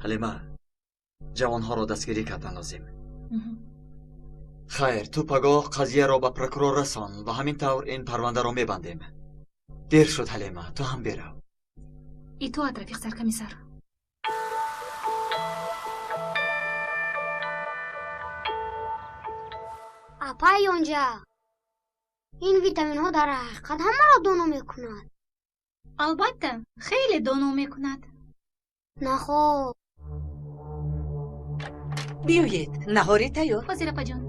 Ҳалима, ҷавонҳоро дастгирӣ кардан лозим. Хайр, ту пагоҳ қазияро ба прокурор расон ва ҳамин тавр ин парвандаро мебандем. Дер шуд, Ҳалима, ту ҳам бирав. Итоат, рафиқ саркомиссар. Апай Ёнҷа, ин витаминҳо дар ҳақиқат ҳамаро доно мекунад. Албатта, хеле доно мекунад. Нахоб. Биёед, наҳори тайёр. Ҳозир, апаҷон.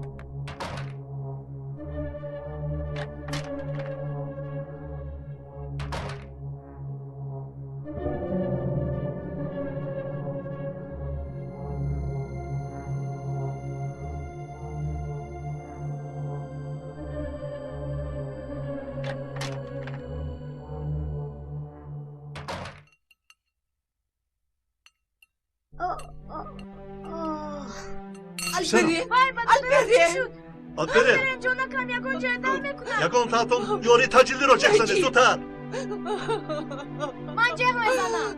Алперин! Алперин! Ҷонакам, ягон ҷоя дар мекунад. Ягон таатон ёрии таҷилиро ҷеғ занед, зудтар! Ман ҷеғ мезанам.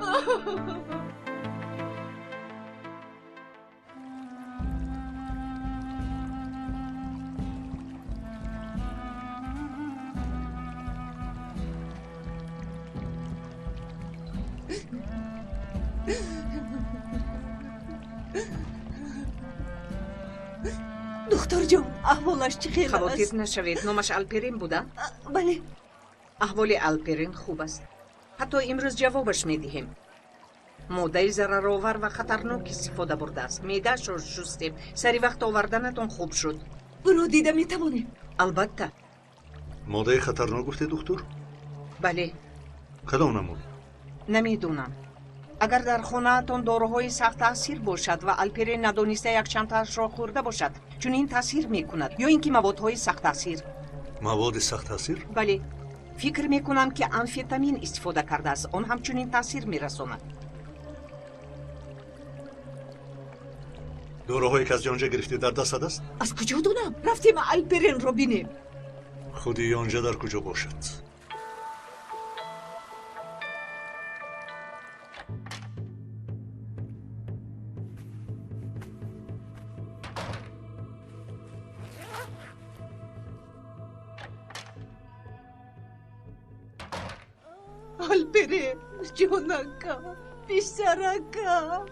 Духтурҷон, аҳволаш чӣ хел аст? Хавотир нашавед, номаш Алперин буда? Бале. Аҳволи Алперин хуб аст. Ҳатто имрӯз ҷавобаш медиҳем. Моддаи зараровар ва хатарнок истифода бурдааст. Меъдаашро шустем. Сари вақт оварданатон хуб шуд. Ӯро дида метавонем? Албатта. Моддаи хатарнок гуфте, духтур? Бале. Кадом намуд? Намедонам. Агар дар хонаатон доруҳои сахттаъсир бошад ва Алперин надониста якчандтаашро хӯрда бошад, чунин таъсир мекунад, ё ин ки маводҳои сахттаъсир. Маводи сахттаъсир? Бале. Фикр мекунам, ки амфетамин истифода кардааст. Он ҳамчунин таъсир мерасонад. Доруҳое ки аз Ёнҷа гирифтӣ дар дастат аст? Аз куҷо донам? Рафтем Алперинро бинем. Худи Ёнҷа дар куҷо бошад? Алперин, ҷонакам, писаракам.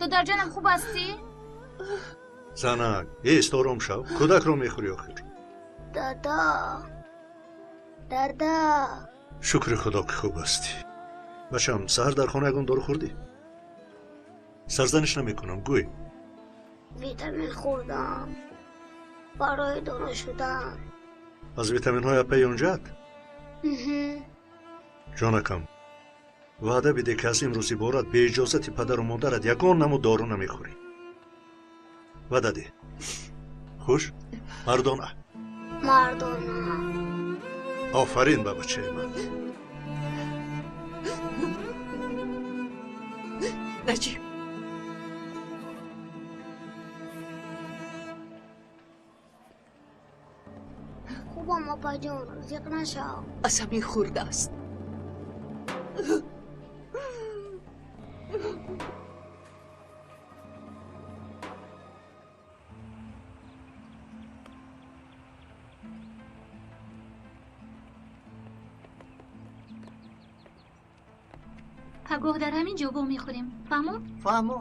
Додарҷонам, хуб ҳастӣ? Занак, ест, ором шав. Кӯдакро мехӯрӣ охир. Дада, дада. Шукри Худо, ки хуб ҳастӣ. Бачам, саҳар дар хона ягон дору хӯрдӣ? Сарзаниш намекунам, гӯй. Витамин хӯрдам барои доно шудан. Аз витаминҳои апаи Ёнҷаат? Ҷонакам, ваъда биде, ки аз имрӯз иборат беиҷозати падару модарат ягон намуд дору намехӯрӣ. Ваъда деҳ. Хуш? Мардона. Мардона. Офарин ба бачаи ман. Наҷиб. Хубам, апаҷон, зиқ нашав. Аз ҳамин хурдааст. Пагоҳ дар ҳамин ҷо вомехӯрем. Фаҳмо? Фаҳмо.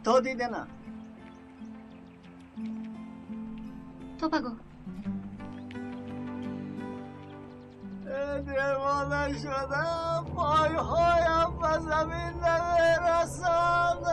То дидана. То пагоҳ. Девона шудам, пойҳоям ба замин намерасанд.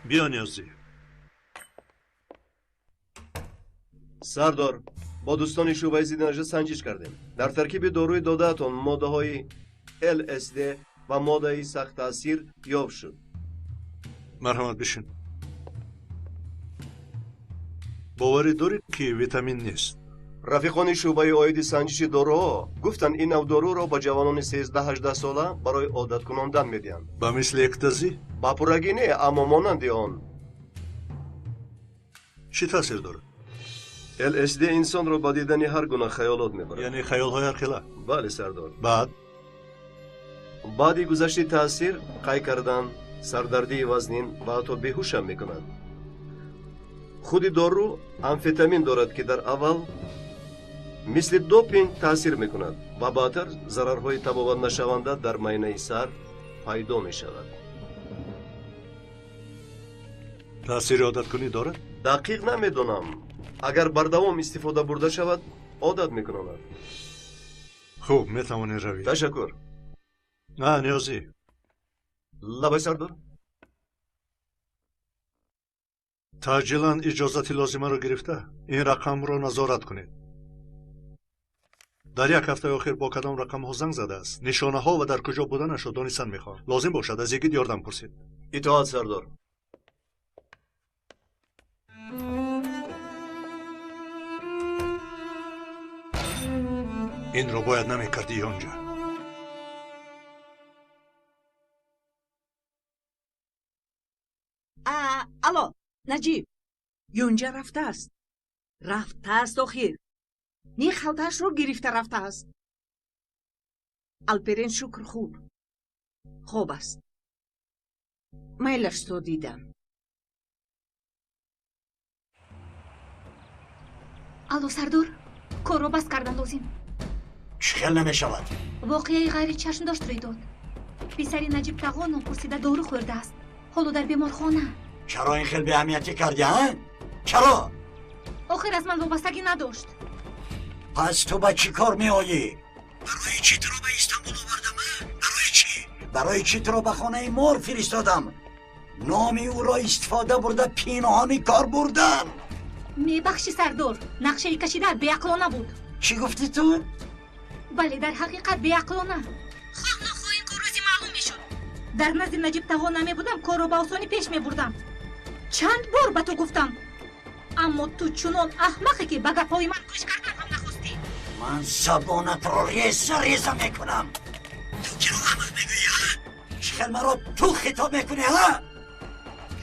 Биё, Ниёзӣ. Сардор, Бо дӯстони шӯъбаи зидди наша санҷиш кардем. Дар таркиби доруи додаатон моддаҳои ЛСД ва моддаи сахттаъсир ёфт шуд. Марҳамат, бишин. Боварӣ доред, ки витамин нест? Рафиқони шӯъбаи оиди санҷиши доруҳо гуфтанд, ин нав доруро ба ҷавонони 13-18 сола барои одаткунондан медиҳанд. Ба мисли экстази? Ба пуррагӣ не, аммо монанди он. Чӣ таъсир дорад? ЛСД инсонро ба дидани ҳар гуна хаёлот мебарад. Яъне хаёлҳои ҳархела? Бале, сардор. Баъд? Баъди гузашти таъсир қай кардан, сардардии вазнин ва ҳатто беҳушам мекунад. Худи дору амфетамин дорад, ки дар аввал мисли допинг таъсир мекунад ва баъдтар зарарҳои табобатнашаванда дар майнаи сар пайдо мешавад. Таъсири одаткунӣ дорад? Дақиқ намедонам. Агар бардавом истифода бурда шавад, одат мекунонад. Хуб, метавонӣ равӣ. Ташаккур. На, ниёзӣ. Лабай, сардор. Таъҷилан иҷозати лозимаро гирифта, ин рақамро назорат кунед. Дар як ҳафтаи охир бо кадом рақамҳо занг задааст, нишонаҳо ва дар куҷо буданашро донистан мехоҳам. Лозим бошад, аз йигит ёрдам пурсед. Итоат, сардор. Инро бояд намекардӣ, Ёнҷа. Алло, Наҷиб, Ёнҷа рафтааст. Рафтааст охир. Ни халтаашро гирифта рафтааст. Алперен шукр хуб. Хоб аст. Майлаш то дидам. Алло, сардор, корро бас кардан лозим. Чӣ хел намешавад? Воқеаи ғайричашмдошт рӯй дод. Писари Наҷиб тағо нопурсида дору хӯрдааст. Ҳоло дар беморхона. Чаро ин хел беаҳамиятӣ кардӣ, а? Чаро? Охир аз ман вобастагӣ надошт. Пас ту ба чӣ кор меоӣ? Барои чӣ туро ба Истанбул овардам, а? Барои чӣ? Барои чӣ туро ба хонаи мор фиристодам? Номи ӯро истифода бурда пинҳонӣ кор бурдам. Мебахшӣ, сардор, нақшаи кашидаат беақлона буд. Чӣ гуфтӣ ту? Бале, дар ҳақиқат беақлона. Хоҳ нохоҳ ин кор рӯзи маълум мешуд. Дар назди Наҷиб тағо намебудам, корро ба осонӣ пеш мебурдам. Чанд бор ба ту гуфтам, аммо ту чунон аҳмақе, ки ба гапҳои ман гӯш кардан ҳам нахостӣ. Ман забонатро реза реза мекунам. Ту киро аҳмақ мегӯӣ, а? Чӣ хел маро ту хитоб мекунӣ, а?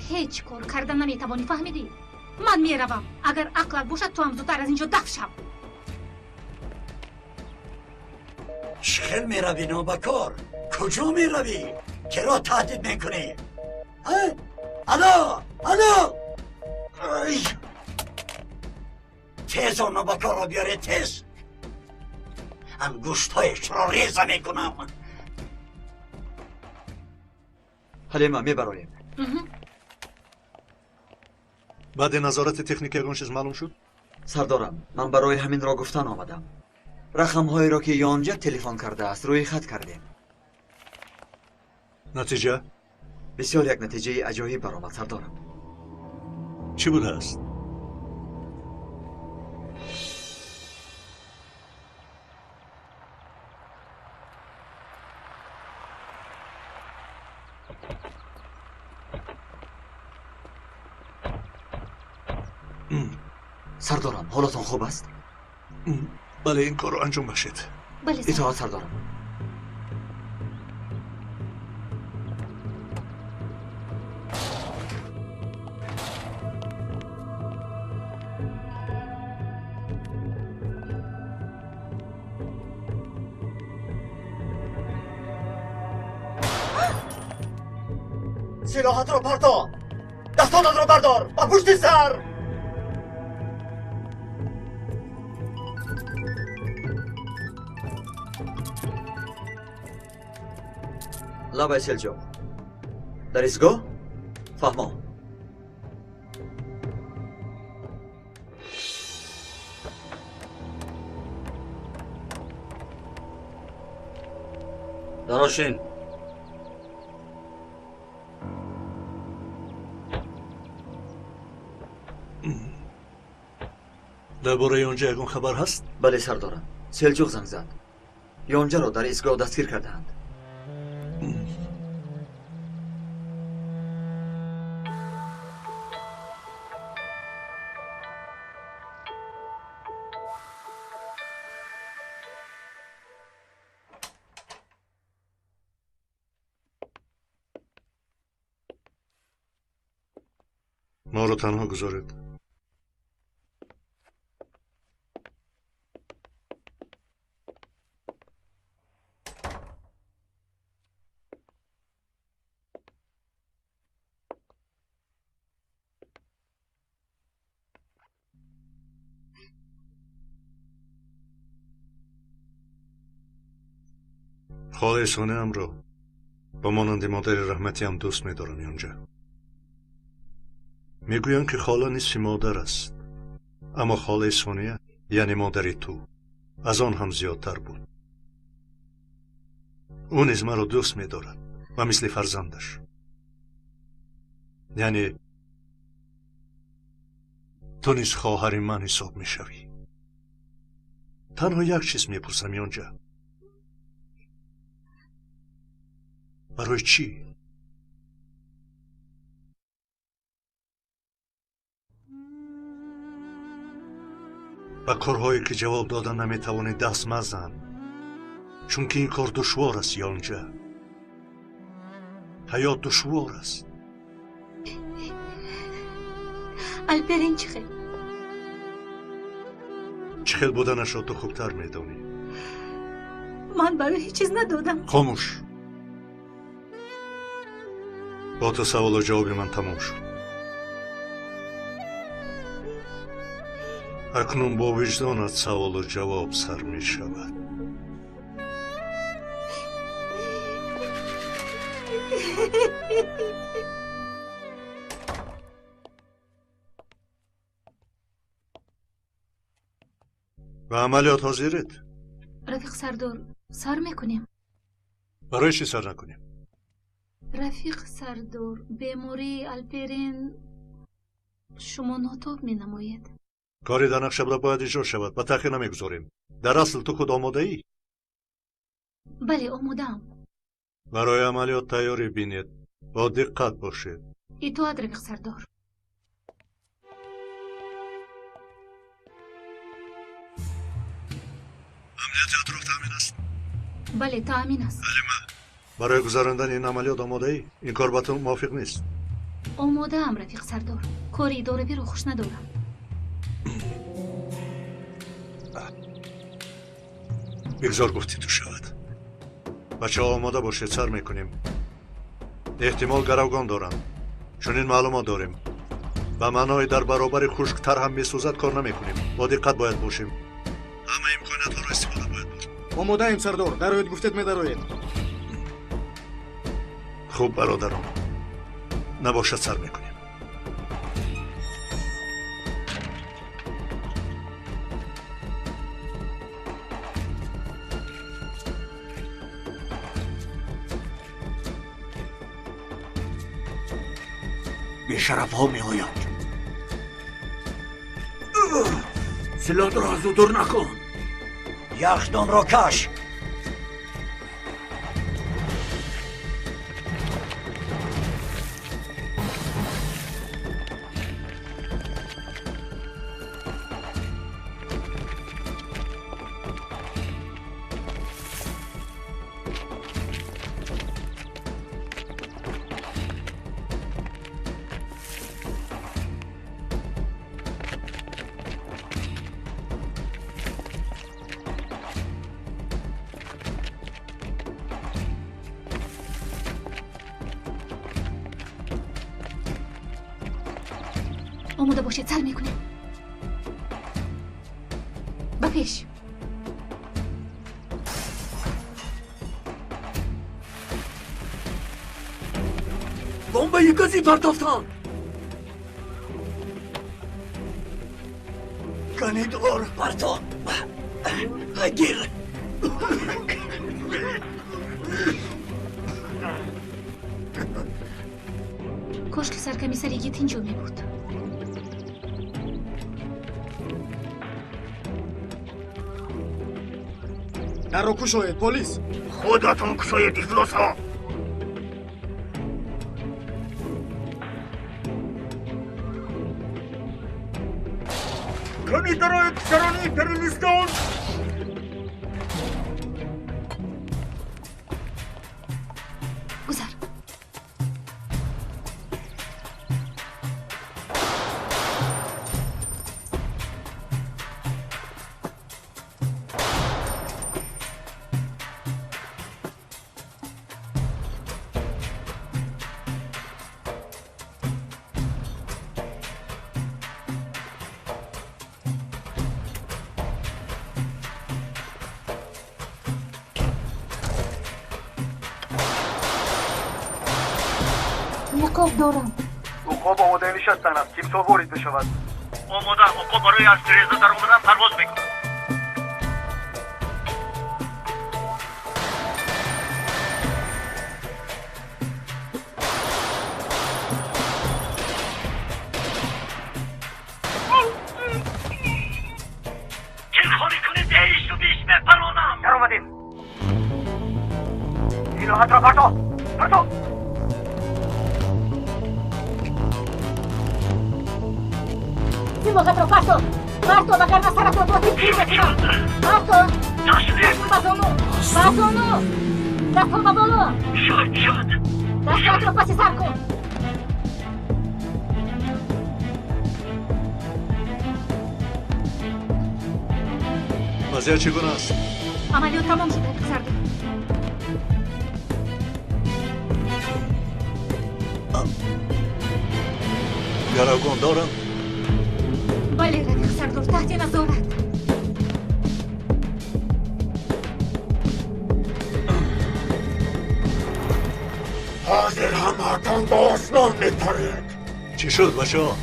Ҳеҷ кор карда наметавонӣ, фаҳмидӣ? Ман меравам. Агар ақлат бошад, ту ҳам зудтар аз ин ҷо даф шав. Чӣ хел меравӣ, нобакор? Куҷо меравӣ? Киро таҳдид мекунӣ? Алло, алло! Тез он нобакорро биёре, тез! Ангуштҳояшро реза мекунам. Ҳалима, мебароем. Баъди назорати техника ягон чиз маълум шуд? Сардорам, ман барои ҳаминро гуфтан омадам. Рақамҳоеро, ки Ёнҷа телефон кардааст, рӯи хат кардем. Натиҷа? Бисёр як натиҷаи аҷоиб баромад, сардорам. Чӣ будааст? Сардорам, ҳолатон хуб аст? Бале, ин корро анҷом бахшед. Бале, итоат, сардорам. Силоҳатро парто, дастонатро бардор ба пушти сар. Лабай, Селҷоқ. Дар истгоҳ? Фаҳмо. Дарошин. Дар бораи Ёнҷа ягон хабар ҳаст? Бале, сардорам. Селҷуқ занг зад. Ёнҷаро дар истгоҳ дастгир кардаанд. Моро танҳо гузоред. Холаи Сонеамро ба монанди модари раҳматиам дӯст медорам, Ёнҷа. Мегӯянд, ки хола нисфи модар аст, аммо холаи Сония, яъне модари ту, аз он ҳам зиёдтар буд. Ӯ низ маро дӯст медорад ва мисли фарзандаш. Яъне ту низ хоҳари ман ҳисоб мешавӣ. Танҳо як чиз мепурсам, Ёнҷа. Барои чӣ? Ба корҳое, ки ҷавоб дода наметавонӣ, даст мазан, чунки ин кор душвор аст, Ёнҷа. Ҳаёт душвор аст. Алперин чӣ хел? Чӣ хел буданашро ту хубтар медонӣ. Ман барои ҳеҷ чиз надодам. Хомӯш. Бо ту саволу ҷавоби ман тамом шуд. Акнун бо виҷдонат саволу ҷавоб сар мешавад. Ба амалиёт ҳозиред? Рафиқ сардор, сар мекунем. Барои чӣ сар накунем? Рафиқ сардор, бемории Алперин шумо нотоб менамояд. Кори дар нақша буда бояд иҷро шавад, ба таъхир намегузорем. Дар асл ту худ омодаӣ? Бале, омодаам. Барои амалиёт тайёрӣ бинед, бо диққат бошед. Итоат, рафиқ сардор. Амнияти атроф таъмин аст? Бале, таъмин аст. Ҳалима, барои гузарондани ин амалиёт омодаӣ? Ин кор ба ту мувофиқ нест. Омодаам, рафиқ сардор. Кори идоравиро хуш надорам. Бигзор гуфти ту шавад. Бачаҳо, омода бошед, сар мекунем. Эҳтимол гаравгон доранд. Чунин маълумот дорем. Ба маънои дар баробари хушктар ҳам месӯзад кор намекунем. Бо диққат бояд бошем. Ҳама имкониятҳоро истифода бояд бурд. Омодаем, сардор. Дароед, гуфтед медароед. Хуб, бародарон, набошад, сар мекунем. Бешарафҳо меоянд. Силоҳро аз ӯ дур накун. Яхдонро каш. Омода бошед, сар мекунем. Ба пеш. Бомбаи газӣ партофтанд. Канидор парто. Гир. Кош ки саркомиссар Йигит инҷо мебуд. Дарро кушоед, полис! Худатон кушоед, ифлосҳо! Кани дароед, сарони империалистон! Гузар. Ниқоб дорам. Уқоб омодаи нишастан аст. Тимсоҳ ворид мешавад. Омода. Уқоб барои аз тиреза даромадан парвоз мекунад. Чилхонӣ кунед, беҳишту биҳишт мепаронам. Даромадем. Силоҳатро парто! Парто! Симоғатро парто! Парто, вагарна саратро бо тир мекунам! Парто! Ба зону! Ба зону! Дастҳо ба боло! Шуд, шуд! Дастҳоятро паси сар кун! Вазъият чӣ гуна аст? Амалиёт тамом шуд, рафиқ сардор. Гаравгон доранд? Бале, рафиқ сардор, таҳти назорат. Ҳозир ҳамаатон ба осмон мепаред. Чӣ шуд, бачаҳо?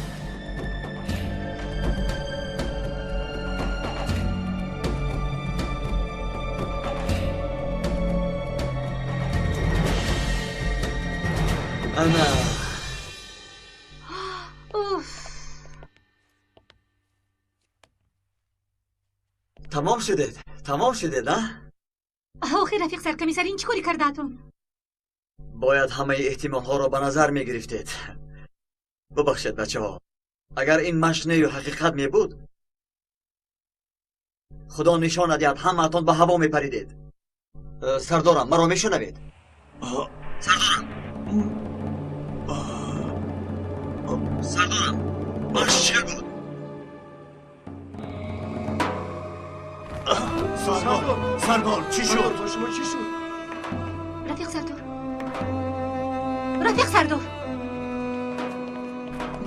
Ана. Уф! Тамом шудед, тамом шудед, а? Охир, рафиқ саркомиссар, ин чӣ коре кардаатон? Бояд ҳамаи эҳтимолҳоро ба назар мегирифтед. Бубахшед, бачаҳо. Агар ин машнею ҳақиқат мебуд, худо нишона диҳад, ҳамаатон ба ҳаво мепаридед. Сардорам, маро мешунавед? Сардорам! Сардорам, маш чӣ буд? Сардор, сардор, чӣ шуд? Шумо чӣ шуд? Рафиқ сардор! Рафиқ сардор!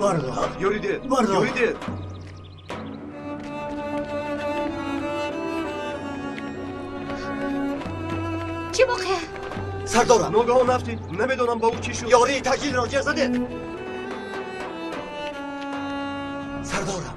Бардор! Ёрӣ диҳед! Бардор! Ёрӣ диҳед! Чӣ воқеа? Сардорам! Ногаҳон афтид, намедонам ба ӯ чӣ шуд. Ёрии таҷилро ҷеғ задед! Сардорам!